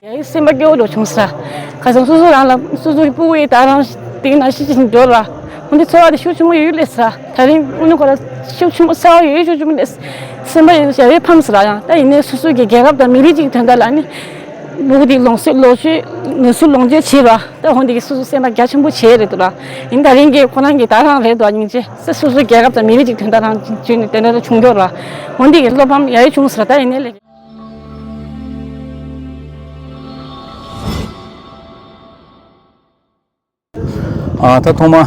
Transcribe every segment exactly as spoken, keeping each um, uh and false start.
ཡ་ཡི་སེམས་པ་སྐྱོ་བོ་འདྲ་བྱུང་ས། ཁ་སང་སོ་སོ་རང་ལ་སོ་སོའི་སྤུ་གུ་ཡི་ད་རང་དེ་ན་ཤི་ཅིག་འགྲོ་ལ། འོན་ཏེ་ཚོར་བ་དེ་ཤུགས་ཆེན་པོ་ཡོད་ལས་ས། ད་རིང་དབུ་ནུ་ཁོ་ལ་ཤུགས་ཆེན་པོ་ཚོར་བ་ཡོད་ཤུགས་ཆེན་པོ་ལས། སེམས་པ་ཡོད་ཡ་ཡི་ཕམ་ས་ར། ཡང་ད་ཡིན་ནའི་སོ་སོ་གི་རྒྱལ་ཁབ་དང་མི་རིགས་ཅིག་དོན་དག་ལ་ནི་ལུག་དེ་ལོངས་སྤྱོད་ལོངས་སྤྱོད་ནུས་སུ་ལོངས་སྤྱོད་བྱེད་ར། ད་འོན་ཏེ་གི་སོ་སོ་སེམས་པ་རྒྱ་ཆེན་པོ་བྱེད་རེད་འདུག་ར། ཡིན་ད་རིང་གི་ཁོ་རང་གི་ད་རང་རེད་འདུག་སྙིང་རྗེ། སོ་སོའི་རྒྱལ་ཁབ་དང་མི་རིགས་ཅིག་དོན་དག་རང་བྱུང་ནས་དེ་འདྲ་བྱུང་འགྲོ་ར། འོན་ཏེ་གི་བློ་ཕམ་ཡ་ཡི་བྱུང་ས་ར། ད་ཡིན་ནའི་ལས། ཨ། ད་ཐོག་མ་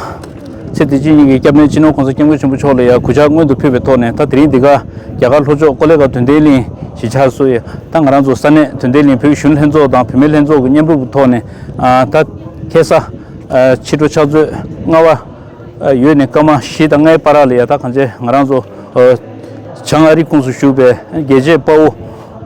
ཚེ་འདི་ཕྱི་གཉིས་ཀྱི་སྐྱབས་གནས་སྤྱི་ནོར་༸གོང་ས་༸སྐྱབས་མགོན་ཆེན་པོ་མཆོག་ལ་ཡང་གུས་ཕྱག་སྔོན་དུ་ཕུལ་བའི་ཐོག་ནས། ད་དེ་རིང་འདི་ག་རྒྱ་གར་ལྷོ་ཕྱོགས་ཀོ་ལེ་གྷལ་དོན་ལྡན་གླིང་གཞིས་ཆགས་སུ་ཡ། ད་ང་རང་ཚོ་ས་གནས་དོན་ལྡན་གླིང་བོད་ཀྱི་གཞོན་ནུ་ལྷན་ཚོགས་དང་བུད་མེད་ལྷན་ཚོགས་ཀྱི་མཉམ་རུབ་ཀྱི་ཐོག་ནས། ཨ། ད་ཁ་སང་ཨ་ཕྱི་དྲོ་ཕྱག་ཚོད་ལྔ་པ་ཨ་ཡོལ་ནས་སྐར་མ་བཞི་དང་ལྔའི་བར་ལ་ཡ། ད་གང་ཅི་ང་རང་ཚོ་ཨ་བྱང་ཨ་རི་ཁོངས་སུ་བཞུགས་པའི་རྒྱལ་གཅེས་དཔའ་བོ་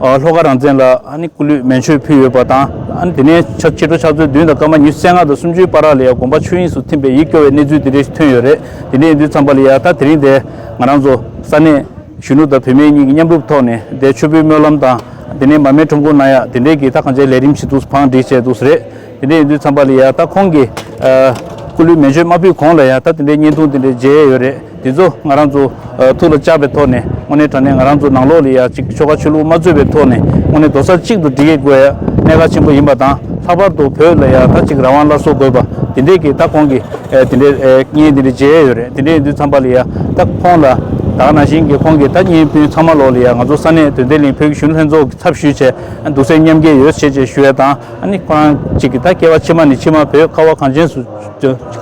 ཨ་ལྷོ་ཁ་རང་བཙན་ལ་ཨ་ནི་སྐུ་ལུས་མེ་མཆོད་ཕུལ་ཡོད་པ་དང་། ཨ་ནི་དེ་ནས་ཕྱི་དྲོ་ཕྱག་ཚོད་བདུན་དང་སྐར་མ་ཉི་ཤུ་རྩ་ལྔ་དང་སུམ་ཅུའི་བར་ལ་ཡ་དགོན་པ་ཆོས་དབྱིངས་སུ་ཐིམ་པའི་ཡིད་སྐྱོ་བའི་གནས་ཚུལ་དེ་འདྲ་ཞིག་ཐོན་ཡོད་རེད། དེ་འདྲ་ཡིན་དུས་ཙམ་པ་ལ་ཡ། ད་དེ་རིང་དེ་ང་རང་ཚོ་ས་གནས་གཞོན་ནུ་དང་བུད་མེད་གཉིས་ཀྱི་མཉམ་རུབ་ཐོག་ནས་དེ་མཆོད་འབུལ་སྨོན་ལམ་དང་། དེ་ནས་མར་མེ་ཁྲོམ་སྐོར་གནང་ཡ་དེ་འདྲའི་གི་ད་གང་ཅི་ལས་རིམ་ཞིག་འདུག་བང་སྒྲིག་བྱས་འདུག་རེད། དེ་འདྲ་ཡིན་དུས་ཙམ་པ་ལ་ཡ། ད་ཁོང་གི་ཨ་སྐུ་ལུས་མེ་མཆོད་མ་ཕུལ་གོང་ལ་ཡ། ད་དེ་འདྲའི་བརྙན་ཐུང་དེ་འདྲའི་མཇལ་ཡ་ཡོད་རེད། དེ་ཚོ་ང་རང་ཚོ་ཨ་ཐུགས་ལ་བཅངས་པའི་ཐོག་ནས། དངོས་གནས་དྲང་གནས་ང་རང་ཚོ་ནང་ལོགས་ལ་ཡ་ཅིག་ཆོལ་ཁ་ཆོས་ལུགས་མ་རྩོད་པའི་ཐོག་ནས་དངོས་གནས་རྡོག་རྩ་གཅིག་ཏུ་སྒྲིལ་དགོས་ཡ་གནད་འགག་ཆེན་པོ་ཡིན་པ་དང་། ལྷག་པར་དུ་བོད་ལ་ཡ་ད་ཅིག་རང་དབང་སླར་གསོ་དགོས་པ་དེ་འདྲའི་གི་ད་ཁོང་གི་ཨ་དེ་འདྲའི་ཨ་བརྙན་དེ་འདྲ་མཇལ་ཡ་ཡོད་རེད། དེ་འདྲ་ཡིན་དུས་ཙམ་པ་ལ་ཡ། ད་ཁོང་ལ་ད་ག་ནང་བཞིན་གྱི་ཁོང་གི་ད་བརྙན་སྤུན་ཚང་མ་ལོག་ལ་ཡ། ང་ཚོ་ས་གནས་དོན་ལྡན་གླིང་བོད་ཀྱི་གཞོན་ནུ་ལྷན་ཚོགས་ཀྱི་ཚབ་ཞུས་བྱས་གདུང་སེམས་མཉམ་སྐྱེད་ཡོད་ཟེར་བྱས་ཞུ་ཡ་དང་། ཨ་ནི་ཁོ་རང་གཅིག་གི་ད་སྐྱེ་བ་ཕྱི་མ་ནས་ཕྱི་མ་བོད་ཁ་བ་གངས་ཅན་སུ་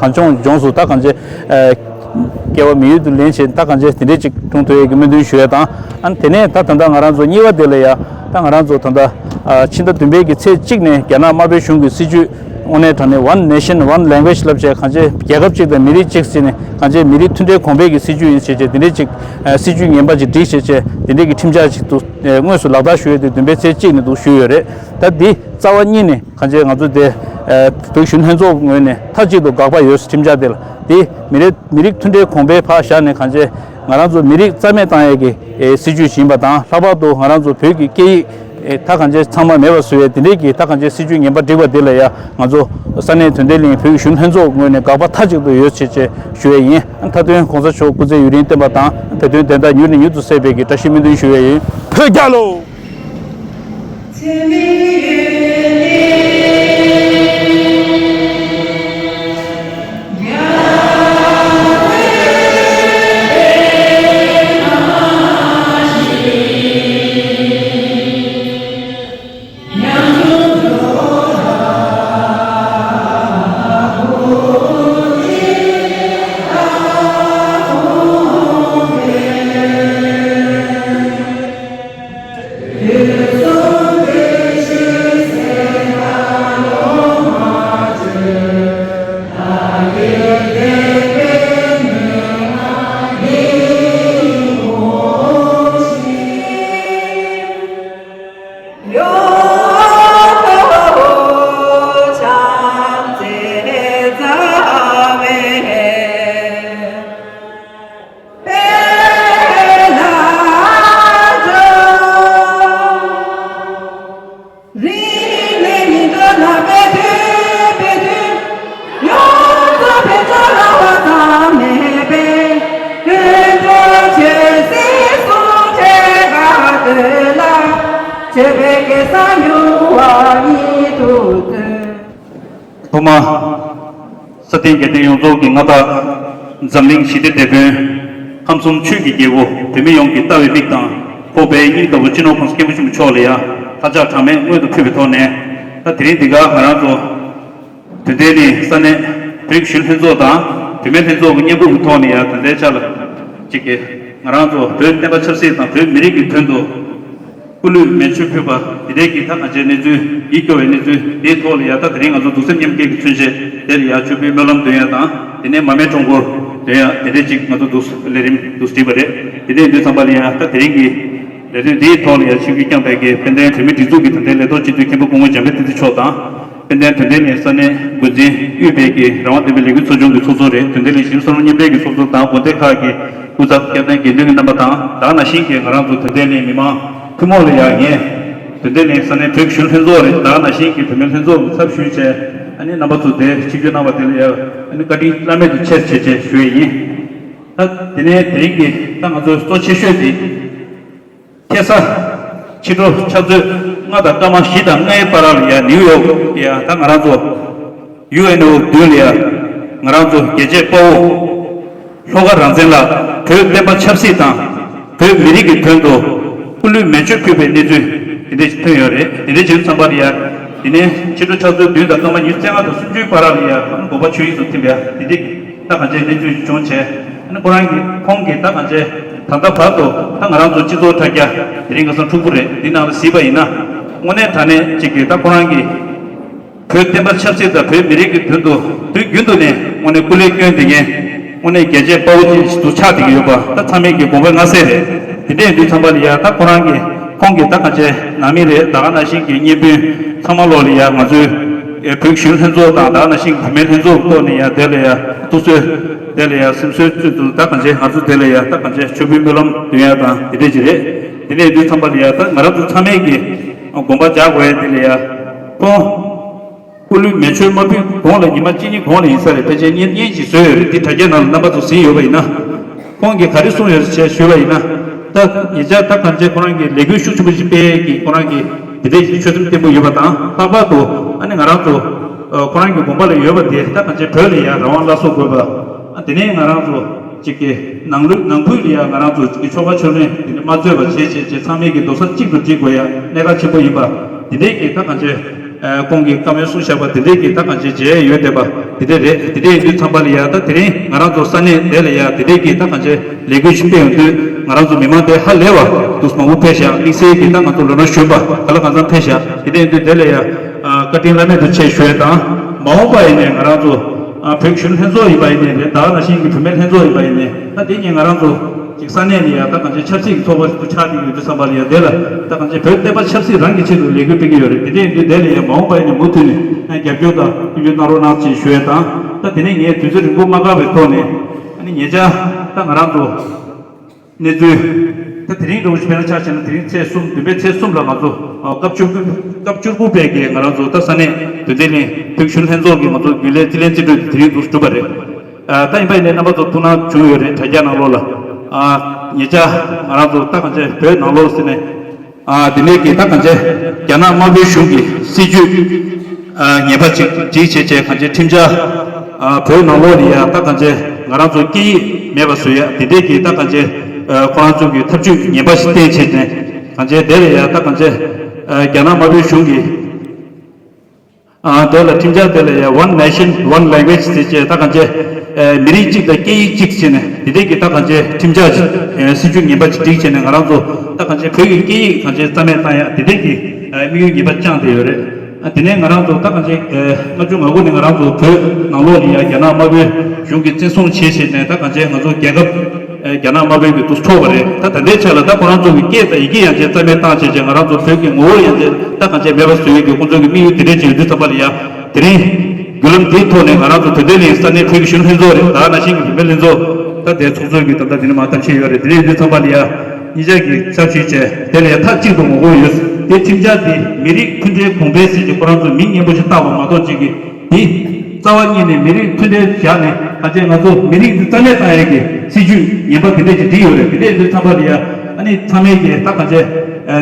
གངས་ལྗོངས་ལྗོངས་སུ་ད་གང་ཅི་ཨ་སྐྱེ་བ་མི་ཡུལ་དུ་ལེན་བྱས། ད་གང་ཅི་དེ་འདྲས་ཅིག་འཁྲུངས་ཐུབ་ཡས་ཀྱི་སྨོན་འདུན་ཞུ་ཡས་དང་། ཨ་ནི་དེ་ནས་ད་ད་ལྟ་ང་རང་ཚོ་གཉིས་པ་དེ་ལ་ཡ། ད་ང་རང་ཚོ་ད་ལྟ་ཨ་ཕྱི་ཟླ་བདུན་པའི་གི་ཚེས་གཅིག་ནས་རྒྱ་ནག་དམར་པོའི་གཞུང་གི་སྲིད་བྱུས། དངོས་གནས་དྲང་གནས་One Nation One Language ལབ་བྱས། གང་ཅི་རྒྱལ་ཁབ་གཅིག་དང་མི་རིགས་གཅིག་ཟེར་ནས། གང་ཅི་མི་རིགས་མཐུན་སྒྲིལ་གོང་འཕེལ་གྱི་སྲིད་བྱུས་ཡིན་ཟེར་བྱས། དེ་འདྲས་ཅིག་ཨ་སྲིད་བྱུས་ངན་པ་ཅིག་སྒྲིག་བྱས་བྱས། དེ་འདྲས་ཀྱི་ཁྲིམས་འཆར་ཅིག་འདུག་ཨ་དངོས་སུ་ལག་བསྟར་ཞུ་ཡས་དེ་བདུན་པའི་ཚེས་གཅིག་ནས་འདུག་ཞུས་ཡོད་རེད། ད་འདི་རྩ་བ་ཉིད་ནས་གང་ཅི་ང་ཚོ་དེ་ཨ་བོད་གཞོན་ལྷན་ཚོགས་ངོས་ནས་མཐའ་གཅིག་ཏུ་དགག་པ་ཡོད། ཁྲིམས་འཆར་དེ་ལ། དེ་མི་རིགས་མི་རིགས་མཐུན་སྒྲིལ་གོང་འཕེལ་ཕར་བཞག་ནས། གང་ཅི་ང་རང་ཚོ་མི་རིགས་རྩ་མེད་བཏང་ཡས་ཀྱི་ཨེ་སྲིད་བྱུས་ཤིག་ཡིན་པ་དང་། ལྷག་པར་དུ་ང་རང་ཚོ་བོད་ཀྱི་སྐད་ཡིག་ཨེ་ད་གང་ཅི་ཚང་མ་མེད་པ་བཟོ་ཡས་དེ་འདྲས་ཀྱི་ད་གང་ཅི་སྲིད་བྱུས་ངན་པ་བསྒྲིགས་པ་དེ་ལ་ཡ། ང་ཚོ་ས་གནས་དོན་ལྡན་གླིང་བོད་ཀྱི་གཞོན་ལྷན་ཚོགས་ངོས་ནས་དགག་པ་མཐའ་གཅིག་ཏུ་ཡོད་ཟེར་བྱས་ཞུ་ཡས་ཡིན། མཐའ་དོན་གོང་ས་མཆོག་སྐུ་ཚེ་ཡུན་རིང་བརྟན་པ་དང་། བོད་དོན་བདེན་མཐའ་མྱུར་ནས་མྱུར་དུ་གསལ་བའི་གི་བཀྲ་ཤིས་སྨོན་འདུན་ཞུ་ཡས་ཡིན། བོད་རྒྱལ་ལོ། ཐོག་མ། ས་སྟེང་རྒྱལ་བསྟན་ཡོངས་རྫོགས་ཀྱི་མངའ་བདག་འཛམ་གླིང་ཞི་བདེ་དེད་དཔོན། ཁམས་གསུམ་ཆོས་ཀྱི་རྒྱལ་པོ། བོད་མི་ཡོངས་ཀྱི་ལྟ་བའི་མིག་དང་ཁོག་པའི་སྙིང་ལྟ་བུ་སྤྱི་ནོར་༸གོང་ས་༸སྐྱབས་མགོན་ཆེན་པོ་མཆོག་ལ་ཡང་ལྷག་ཆགས་གྲངས་མེད་སྔོན་དུ་ཕུལ་བའི་ཐོག་ནས། ད་དེ་རིང་འདི་ག་ང་རང་ཚོ་དོན་ལྡན་གླིང་ས་གནས་བོད་ཀྱི་གཞོན་ལྷན་ཚོགས་དང་བུད་མེད་ལྷན་ཚོགས་ཀྱི་མཉམ་རུབ་ཀྱི་ཐོག་ནས་ཡང་དེ་འདྲའི་ཆ་ལ་ཅིག་གིས་ང་རང་ཚོ་བོད་བསྟན་པ་ཆབ་སྲིད་དང་བོད་མི་རིགས་ཀྱི་དོན་དུ། སྐུ་ལུས་མེ་མཆོད་ཕུལ་བ་དེ་འདྲའི་གི་ད་གང་ཅིའི་གནས་ཚུལ། ཡིད་སྐྱོ་བའི་གནས་ཚུལ་དེའི་ཐོག་ལ་ཡ། ད་དེ་རིང་ང་ཚོ་གདུང་སེམས་མཉམ་སྐྱེད་ཀྱི་མཚོན་བྱེད་དེར་ཡ་མཆོད་འབུལ་སྨོན་ལམ་འདོན་ཡ་དང་། དེ་ནས་མར་མེ་ཁྲོམ་སྐོར་འདོན་ཡ་དེ་འདྲའི་ཅིག་ང་ཚོ་འདུག་ལས་རིམ་འདུག་བསྒྲིགས་པ་རེད། དེ་འདྲའི་དུས་ཙམ་པ་ལ་ཡ། ད་དེ་རིང་གི་ལས་དོན་འདིའི་ཐོག་ལ་ཡ་ཆིབས་བསྒྱུར་བསྐྱངས་པའི་གི་དཔལ་ལྡན་བོད་མིའི་སྒྲིག་འཛུགས་ཀྱི་ད་ལྟའི་ལས་ཐོག་སྤྱི་འཐུས་མཁན་པོ་སྐུ་ངོ་འཇམ་དཔལ་བསྟན་འཛིན་མཆོག་དང་། དཔལ་ལྡན་དོན་ལྡན་གླིང་ས་གནས་འགོ་འཛིན་དབུས་པའི་གི་རང་དབང་བསྟན་པའི་ལས་འགུལ་ཚོགས་ཆུང་གི་ཚོགས་གཙོ་རེད། དོན་ལྡན་གླིང་གཞིས་བྱེས་བསམ་བློ་མཉམ་འབྲེལ་གྱི་ཚོགས་གཙོ་དང་། དགོན་སྡེ་ཁག་གི་སྐུ་ཚབ་སྐྱབས་མགོན་དགེ་འདུན་གྱི་རྣམ་པ་དང་། ད་ག་ནང་བཞིན་གྱི་ང་རང་ཚོ་དོན་ལྡན་གླིང་མི་མང་ཐུན་མོང་ལ་ཡང་ངས་ དོན་ལྡན་གླིང་ས་གནས་བོད་ཀྱི་གཞོན་ལྷན་ཚོགས་རེད། ད་ག་ནང་བཞིན་གྱི་བུད་མེད་ལྷན་ཚོགས་ཀྱི་ཚབ་ཞུས་བྱས། ཨ་ནི་རྣམ་པ་ཚོ་དེ་ཆིབས་བསྒྱུར་གནང་བ་དེ་ལ་ཡང་ཨ་ནི་བཀའ་དྲིན་བླ་མེད་དུ་ཆེ་ཟེར་བྱས་ཞུ་ཡས་ཡིན། ད་དེ་ནས་དེ་རིང་གི་ད་ང་ཚོའི་གཙོ་ཆེ་ཤོས་དེ། ཁ་སང་ཕྱི་དྲོ་ཕྱག་ཚོད་ལྔ་དང་སྐར་མ་བཞི་དང་ལྔའི་བར་ལ་ཡང་ནིའུ་ཡོག་ཡང་ད་ང་རང་ཚོ་ཡུ་ཨེན་ཨོ་མདུན་ལ་ཡང་ང་རང་ཚོ་རྒྱལ་གཅེས་དཔའ་བོ་ལྷོ་ཁ་རང་བཙན་ལགས་བོད་བསྟན་པ་ཆབ་སྲིད་དང་བོད་མི་རིགས་ཀྱི་དོན་དུ་སྐུ་ལུས་མེ་མཆོད་ཕུལ་བའི་གནས་ཚུལ་དེ་འདྲ་ཞིག་ཐོན་ཡོད་རེད། དེ་འདྲ་བྱས་ཙམ་པ་ལ་ཡང་དེ་ནས་ཕྱི་དྲོ་ཕྱག་ཚོད་བདུན་དང་སྐར་མ་ཉི་ཤུ་རྩ་ལྔ་དང་སུམ་ཅུའི་བར་ལ་ཡང་དགོན་པ་ཆོས་དབྱིངས་སུ་ཐིམ་པའི་དེ་འདྲ་ད་གང་ཅིའི་གནས་ཚུལ་བྱུང་བྱས། ཨ་ནི་ཁོ་རང་གིས་ཁོང་གིས་ད་གང་ཅི་ད་ལྟ་བར་དུ་ད་ང་རང་ཚོ་སྤྱི་ཚོགས་དྲ་རྒྱ་དེ་རིང་ཁ་སང་འཁྲུག་པོ་རེད། འདི་ནང་ལ་གཟིགས་པ་ཡིན་ན་དངོས་གནས་དྲང་གནས་ཅིག་གིས་ད་ཁོ་རང་གིས་བོད་བསྟན་པ་ཆབ་སྲིད་དང་བོད་མི་རིགས་ཀྱི་དོན་དུ་དུས་རྒྱུན་དུ་ནས་དངོས་གནས་སྐུ་ལས་བསྐྱོན་བསྡད་མཁན་དངོས་གནས་རྒྱལ་གཅེས་དཔའ་བོ་ཅིག་ཏུ་ཆགས་བསྡད་ཀྱི་ཡོད་པ་ད་ཚང་མས་ཀྱི་དགོངས་པ་མངའ་གསལ་རེད། དེ་འདྲ་ཡིན་དུས་ཙམ་པ་ལ་ཡ་ད་ཁོ་རང་གིས་ཁོང་གིས་ད་གང་ཅི་ནང་མི་རེད། ད་ག་ནང་བཞིན་གྱི་གཉེན་སྤུན་ཚང་མ་ལོག་ལ་ཡ་ང་ཚོའི་བོད་ཀྱི་གཞོན་ལྷན་ཚོགས་དང་ད་ག་ནང་བཞིན་གྱི་བུད་མེད་ལྷན་ཚོགས་ཐོག་ནས་ཡ་དེ་ལ་ཡ་ཐུགས་གསོས་དེ་ལ་ཡ་སེམས་གསོའི་ཚུལ་དུ་ད་གང་ཅི་ང་ཚོ་དེ་ལ་ཡ་ད་གང་ཅི་མཆོད་འབུལ་སྨོན་ལམ་འདོན་ཡ་དང་དེ་འདྲས་ཅིག་རེད། དེ་ནས་དུས་ཙམ་པ་ལ་ཡ་ད་ང་རང་ཚོ་ཚང་མས་ཀྱི་དགོངས་པ་འཇགས་དགོས་ཡ་དེ་ལ་ཡ་ཁོང་སྐུ་ལུས་མེ་མཆོད་མ་ཕུལ་གོང་ལ་ཉི་མ་གཅིག་གཉིས་གོང་ལ་ཡིན་ས་རེད། ཕལ་ཆེར་བརྙན་བརྙན་ཞིག་བཟོས་ཡོད་རེད། འདི་དྲ་རྒྱ་ནང་ལ་རྣམ་པ་ཚོ་གཟིགས་ཡོད་པ་ཡིན་ན། ཁོང་གིས་ག་རེ་གསུངས་ཡོད་ཟེར་ཞུས་པ་ཡིན་ན། ད་ཉེ་ཆར་ད་གང་ཅི་ཁོ་རང་གིས་ལས་འགུལ་ཤུགས་ཆེན་པོ་ཞིག་སྤེལ་གྱི་ཁོ་རང་གིས་དེ་འདྲའི་ཆོད་སེམས་བརྟན་པོ་ཡོད་པ་དང་ལྷག་པར་དུ་ཨ་ནི་ང་རང་ཚོ་ཁོ་རང་གི་དགོངས་པ་ལ་ཡོད་པ་དེ་ད་གང་ཅི་བོད་ལ་ཡང་རང་དབང་སླར་གསོ་དགོས་པ། དེ་ནས་ང་རང་ཚོ་གཅིག་གི་ནང་ལུགས་ནང་ཁུལ་ལ་ཡང་ང་རང་ཚོ་གཅིག་གི་ཆོལ་ཁ་ཕྱོགས་རིས་དེ་འདྲ་མ་རྩོད་པ་བྱས་བྱས་བྱས་ཚང་མས་ཀྱི་རྡོག་རྩ་གཅིག་ཏུ་སྒྲིལ་དགོས་ཡ་གནད་འགག་ཆེན་པོ་ཡིན་པ་དེ་འདྲའི་གི་ད་གང་ཅི་ཁོང་གིས་བཀའ་མོལ་གསུངས་བཞག་པ་དེ་འདྲའི་གི་ད་གང་ཅི་མཇལ་ཡོད་བསྡད་པ་དེ་འདྲ་རེད། དེ་འདྲ་ཡིན་དུས་ཙམ་པ་ལ་ཡ་ད་དེ་རིང་ང་རང་ཚོ་ས་གནས་དེ་ལ་ཡ་དེ་འདྲའི་གི་ད་གང་ཅི་ལས་འགུལ་ཞིག་སྤེལ་ཡོང་དུས་ང་རང་ཚོ་མི་མང་དེ་ཧ་ལས་པ་འདུག་མང་པོ་ཕེབས་ཤག་དམིགས་བསལ་གྱི་ད་ང་ཚོ་ལོ་ན་གཞོན་པ་ག་ལ་གང་འཚམ་ཕེབས་ཤག་དེ་འདྲ་ཡིན་དུས་དེ་ལ་ཡ་བཀའ་དྲིན་བླ་མེད་དུ་ཆེ་ཞུ་ཡས་དང་མ་འོངས་པ་ཡིན་ནའི་ང་རང་ཚོ་བོད་གཞོན་ལྷན་ཚོགས་ཡིན་པ་ཡིན་ནའི་རེད། ད་ག་ནང་བཞིན་གྱི་བུད་མེད་ལྷན་ཚོགས་ཡིན་པ་ཡིན་ནའི་ད་དེ་ཉིད་ང་རང་ཚོ་ཅིག་ས་གནས་ལ་ཡ་ད་གང་ཅི་ཆབ་སྲིད་ཀྱི་ཚོགས་པ་ཞིག་ཏུ་ཆགས་ཀྱི་ཡོད་དུས་ཙམ་པ་ལ་ཡ་དེ་ལ་ད་གང་ཅི་བོད་བསྟན་པ་ཆབ་སྲིད་རང་གི་ཆེད་དུ་ལས་འགུལ་སྤེལ་གྱི་ཡོད་རེད། དེ་འདྲ་ཡིན་དུས་དེ་ལ་ཡ་མ་འོངས་པ་ཡིན་ནའི་མུ་མཐུད་ནས་རྒྱབ་སྐྱོར་དང་མཐུན་འགྱུར་གནང་རོགས་གནང་ཅེས་ཞུ་ཡས་དང་། ད་དེ་ནས་ངས་དུས་ཚོད་རིང་པོ་མ་བཀག་པའི་ཐོག་ནས་ཨ་ནི་ཉེ་ཆར་ད་ང་རང་ཚོ་གནས་ཚུལ་ད་དེ་རིང་འདྲ་བོ་ཞིག་དཔེར་ན་ཆ་བཞག་ན་དེ་རིང་ཚེས་གསུམ་བདུན་པའི་ཚེས་གསུམ་ལ་ང་ཚོ་སྐབས་བཅུ་དགུ་སྐབས་བཅུ་དགུ་པའི་གི་ང་རང་ཚོ་ད་ས་གནས་དོན་ལྡན་གླིང་བོད་གཞོན་ལྷན་ཚོགས་ཀྱི་ང་ཚོ་རྒྱུན་ལས་རྩིས་ལེན་རྩིས་སྤྲོད་དེ་དེ་རིང་འདུག་གྲུབ་པ་རེད། ད་ཡིན་པ་ཡིན་ནའི་རྣམ་པ་ཚོ་ཐུགས་སྣང་བྱུང་ཡོད་རེད། དྲ་རྒྱ་ནང་ལོགས་ལ་ཉེ་ཆར་ང་རང་ཚོ་ད་གང་ཅི་བོད་ནང་ལོགས་ཟེར་ནས། ཨ་དེ་ནས་ཀྱི་ད་གང་ཅི་རྒྱ་ནག་དམར་པོའི་གཞུང་གི་སྲིད་ཇུས་ཨ་ངན་པ་ཅིག་སྒྲིག་བྱས་བྱས་གང་ཅི་ཁྲིམས་འཆར་ཨ་བོད་ནང་ལོགས་ལ་ཡ་ད་གང་ཅི་ང་རང་ཚོ་སྐད་ཡིག་མེད་པ་བཟོ་ཡ་དེ་འདྲས་ཀྱི་ད་གང་ཅི་ཨ་ཁོ་རང་ཚོ་གི་ཐབས་ཇུས་ངན་པ་ཞིག་བསྟན་བྱས་ནས་གང་ཅི་དེ་ལ་ཡ་ད་གང་ཅི་ཨ་རྒྱ་ནག་དམར་པོའི་གཞུང་གི་ཨ་དེ་ལ་ཁྲིམས་འཆར་དེ་ལ་ཡ་One Nation One Language ཟེར་བྱས་ད་གང་ཅི་ཨ་མི་རིགས་གཅིག་དང་སྐད་ཡིག་གཅིག་ཟེར་ནས་དེ་འདྲས་ཀྱི་ད་གང་ཅི་ཁྲིམས་འཆར་ཞིག་ཨ་སྲིད་ཇུས་ངན་པ་ཞིག་སྒྲིག་བྱས་ནས་ང་རང་ཚོ་ད་གང་ཅི་བོད་ཀྱི་སྐད་ཡིག་གང་ཅི་རྩ་མེད་བཏང་ཡ་དེ་འདྲས་ཀྱི་ཨ་དམིགས་ཡུལ་ངན་པ་བཅངས་བསྡད་ཡོད་རེད། ཨ་དེ་ནས་ང་རང་ཚོ་ད་གང་ཅི་ཨ་ལྔ་བཅུ་ང་དགུ་ནས་ང་རང་ཚོ་བོད་ནང་ལོགས་ལ་ཡ་རྒྱ་ནག་དམར་པོའི་གཞུང་གིས་བཙན་བཟུང་བྱས་བྱས་ནས་ད་གང་ཅི་ང་ཚོ་རྒྱལ་ཁབ་ཨ་རྒྱ་ནག་དམར་པོའི་གི་དུ་འཕྲོག་པ་རེད། ད་ད་ལྟའི་ཆ་ལ་ད་ཁོ་རང་ཚོ་གི་སྐད་དང་ཡི་གེ་ཡང་ཅིག་རྩ་མེད་བཏང་བྱས་བྱས་ང་རང་ཚོ་བོད་ཀྱི་ངོ་བོ་ཡང་ཅིག་ད་གང་ཅི་མེད་པ་བཟོ་ཡས་ཀྱི་ཁོང་ཚོ་གི་དམིགས་ཡུལ་དེ་འདྲས་ཅིག་ཡོད་དུས་ཙམ་པ་ལ་ཡ་དེ་རིང་བརྒྱུད་ལམ་དེའི་ཐོག་ནས་ང་རང་ཚོ་དོན་ལྡན་གླིང་ས་གནས་བོད་ཀྱི་གཞོན་ལྷན་ཚོགས་རེད། ད་ག་ནང་བཞིན་གྱི་བུད་མེད་ལྷན་ཚོགས་ད་དེ་ཚོགས་གཙོ་གི་ད་ལྟ་དེ་ནས་མ་ཐབས་ཤེས་ཡོད་རེད། དེ་འདྲས་ཡོད་དུས་ཙམ་པ་ལ་ཡ་གཉིས་ཆ་གི་ཚབ་ཞུས་བྱས་དེ་ལ་ཡ་མཐའ་གཅིག་ཏུ་ངོ་རྒོལ་ཡོད། དེ་ཁྲིམས་འཆར་དེ་མི་རིགས་མཐུན་སྒྲིལ་གོང་འཕེལ་ཟེར་གྱི་ཁོ་རང་ཚོ་མིང་སྙན་པོ་ཞིག་བཏགས་པ་མ་གཏོགས་ཅིག་གི་དེ་རྩ་བ་ཉིད་ནས་མི་རིགས་མཐུན་སྒྲིལ་བཞག་ནས་ག་ཅེ་ང་ཚོ་མི་རིགས་འདི་རྩ་མེད་བཏང་ཡས་ཀྱི་སྲིད་ཇུས་ངན་པ་དེ་འདྲས་ཀྱི་བསྒྲིགས་ཡོད་རེད། དེ་འདྲས་འདི་ཚང་མ་ལ་ཡ་ཨ་ནི་ཚང་མས་ཀྱི་ད་ག་ཅེ་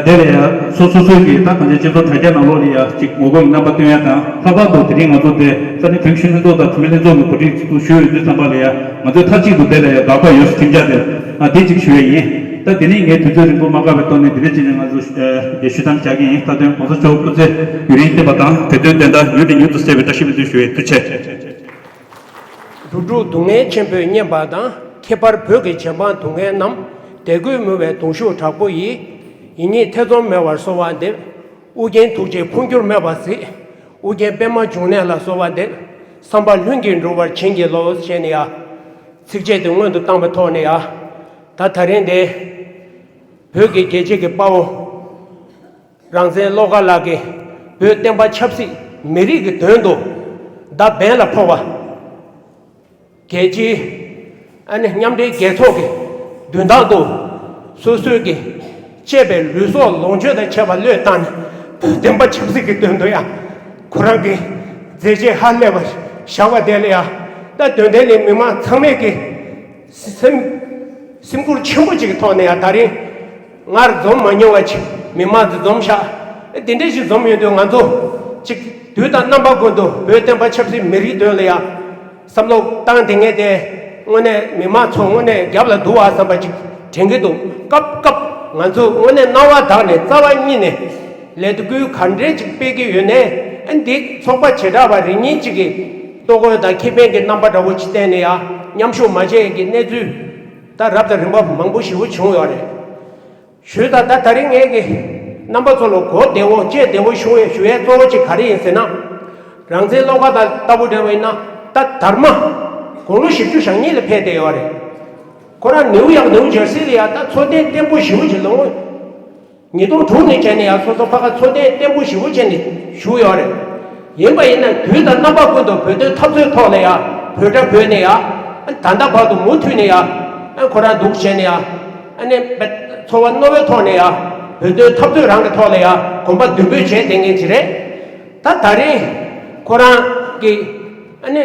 དེ་ལ་ཡ་སོ་སོ་སོའི་གི་ད་ག་ཅེ་སྤྱི་ཚོགས་དྲ་རྒྱ་ནང་ལོགས་ལ་ཡ་ཅིག་ངོ་རྒོལ་གྱི་རྣམ་པ་སྟོན་ཡ་དང་། ལྷག་པར་དུ་དེ་རིང་ང་ཚོ་དེ་ས་གནས་བོད་ཀྱི་གཞོན་ལྷན་ཚོགས་དང་བུད་མེད་ལྷན་ཚོགས་ཀྱི་གོ་སྒྲིག་ཚུལ་ཞུས་ཡོད་དུས་ཙམ་པ་ལ་ཡ་ང་ཚོས་མཐའ་གཅིག་ཏུ་དེ་ལ་ཡ་དགག་པ་ཡོད་ཟེར་ཁྲིམས་འཆར་དེ་ང་དེ་གཅིག་ཞུ་ཡ་ཡིན། ད་དེ་ནས་ངས་དུས་ཚོད་རིང་པོ་མ་བཀག་པའི་ཐོག་ནས་དེ་རིང་ཅིག་ནས་ང་ཚོ་ཞུ་དམ་བཞག་གི་ཡིན། ད་དོན་གོང་ས་མཆོག་སྐུ་ཚེ་ཡུན་རིང་བརྟན་པ་དང་བོད་དོན་བདེན་མཐའ་ཡུན་ནས་ཡུན་དུ་གསལ་བའི་བཀྲ་ཤིས་སྨོན་འདུན་ཞུ་ཡས། ཐུགས་རྗེ་ཆེ། འགྲོ་དྲུག་སྡུག་བསྔལ་ཆེན་པོས་མཉེན་པ་དང་། ཁྱད་པར་བོད་ཀྱི་བྱེ་འབང་སྡུག་བསྔལ་རྣམས། དད་གུས་མོས་པའི་གདུང་ཤུགས་དྲག་པོ་ཡིས། ཡིད་གཉིས་ཐེ་ཚོམ་མེད་པར་གསོལ་བ་འདེབས། ཨོ་རྒྱན་ཐུགས་རྗེས་འཕོ་འགྱུར་མེད་པར་གཟིགས། ཨོ་རྒྱན་པདྨ་འབྱུང་གནས་ལ་གསོལ་བ་འདེབས། བསམ་པ་ལྷུན་གྱིས་འགྲུབ་པར་བྱིན་གྱིས་རློབས་ཞེས་ནས་ཡ། ཚིགས་བཅད་དེ་སྔོན་དུ་བཏང་བའི་ཐོག་ནས་ཡ། ད་ད་རིང་འདི་བོད་ཀྱི་རྒྱལ་གཅེས་ཀྱི་དཔའ་བོ་རང་བཙན་བློ་དགའ་ལགས་ཀྱིས་བོད་བསྟན་པ་ཆབ་སྲིད་མི་རིགས་ཀྱི་དོན་དུ་མདའ་འབེན་ལ་ཕོག་པ། རྒྱལ་སྤྱིའི་ཨ་ནི་མཉམ་འབྲེལ་རྒྱལ་ཚོགས་ཀྱི་མདུན་ཐང་དུ་སོ་སོའི་གི་གཅེས་པའི་ལུས་སྲོག་ལོངས་སྤྱོད་དང་བཅས་པ་བློས་བཏང་ནས་ བདེན་པ་ཆབ་སྲིད་ཀྱི་དོན་དུ་ཡང་ཁོ་རང་གི་མཛད་རྗེས་ཧ་ལས་པ་བཞག་པ་དེ་ལ་ཡང་ད་དོན་དེ་ལས་མི་མང་ཚང་མས་ཀྱི་སེམས་སེམས་ཁུར་ཆེན་པོ་ཅིག་གི་ཐོག་ནས་ཡང་ད་རིང་སྔར་འཛོམས་མ་མྱོང་བ་ཅིག་མི་མང་ཚོ་འཛོམས་ཤག་འདི་འདྲ་ཞིག་འཛོམས་ཡོང་དུས་ང་ཚོ་ཅིག་དུས་དང་རྣམ་པ་ཀུན་ཏུ་བོད་བསྟན་པ་ཆབ་སྲིད་མི་རིགས་དོན་ལ་ཡང་བསམ་བློ་བཏང་དེ་ངས་དེ་དངོས་གནས་མི་མང་ཚོ་དངོས་གནས་རྒྱབ་ལ་འདུག་བ་བསམ་པ་ཅིག་དྲན་གྱི་འདུག་སྐབས་སྐབས་ང་ཚོ་དངོས་གནས་རྣ་བ་དག་ནས་རྩ་བ་ཉིད་ནས་ལས་འགུལ་ག་འདྲས་ཅིག་སྤེལ་གྱི་ཡོད་ནས་ཨ་འདི་ཚོགས་པ་བྱེ་བྲག་པ་རེ་གཉིས་ཅིག་གིས་ལྟོ་གོས་དང་ཁེ་ཕན་གྱི་རྣམ་པ་འདྲ་བོ་ཅིག་བསྟན་ནས་ཡང་མཉམ་ཞུགས་མ་བྱས་ཀྱི་གནས་ཚུལ་ད་རབ་དང་རིམ་པ་མང་པོ་ཞེ་པོ་བྱུང་ཡོད་རེད། ཞུས་ད་ད་ད་རིང་ངས་ཀྱི་རྣམ་པ་ཚོ་ལ་གོ་བདེ་བོ་ལྕེ་བདེ་བོ་ཞུ་ཡས་ཞུ་ཡས་གཙོ་བོ་ཅིག་ག་རེ་ཡིན་ཟེར་ན། རང་བཙན་བློ་དགའ་དང་ལྟ་བུ་འདྲ་བ་ཡིན་ན་ད་དར་མ་དགུང་ལོ་བཞི་བཅུ་ཞེ་གཉིས་ལ་ཕེབས་བསྡད་ཡོད་རེད། ཁོ་རང་ནིའུ་ཡོག་ནིའུ་ཇར་སི་ལ་ཡ་ད་འཚོ་རྟེན་བརྟན་པོ་ཞེ་པོ་ཅིག་ལོ་ངོ་ཉིས་སྟོང་དྲུག་ནས་བྱས་ནས་ཡ་སོ་སོ་ཕ་ག་འཚོ་རྟེན་བརྟན་པོ་ཞེ་པོ་བྱས་ནས་བཞུགས་ཡོད་རེད། ཡིན་པ་ཡིན་ན་དུས་དང་རྣམ་པ་ཀུན་ཏུ་བོད་དོན་འཐབ་རྩོད་ཐོག་ལ་ཡ་བོད་སྒྲ་བོས་ནས་ཡ་ད་ལྟ་བར་དུ་མུ་མཐུད་ནས་ཡ་ཁོ་རང་འདུག་བྱས་ནས་ཡ། ཨ་ནི་འཚོ་བ་རྣོ་བའི་ཐོག་ནས་ཡ་བོད་དོན་འཐབ་རྩོད་རང་གི་ཐོག་ལ་ཡ་གོམ་པ་མདུན་སྤོས་བྱས་བསྡད་མཁན་ཅིག་རེད། ད་ད་རེས་ཁོ་རང་གི་ཨ་ནི་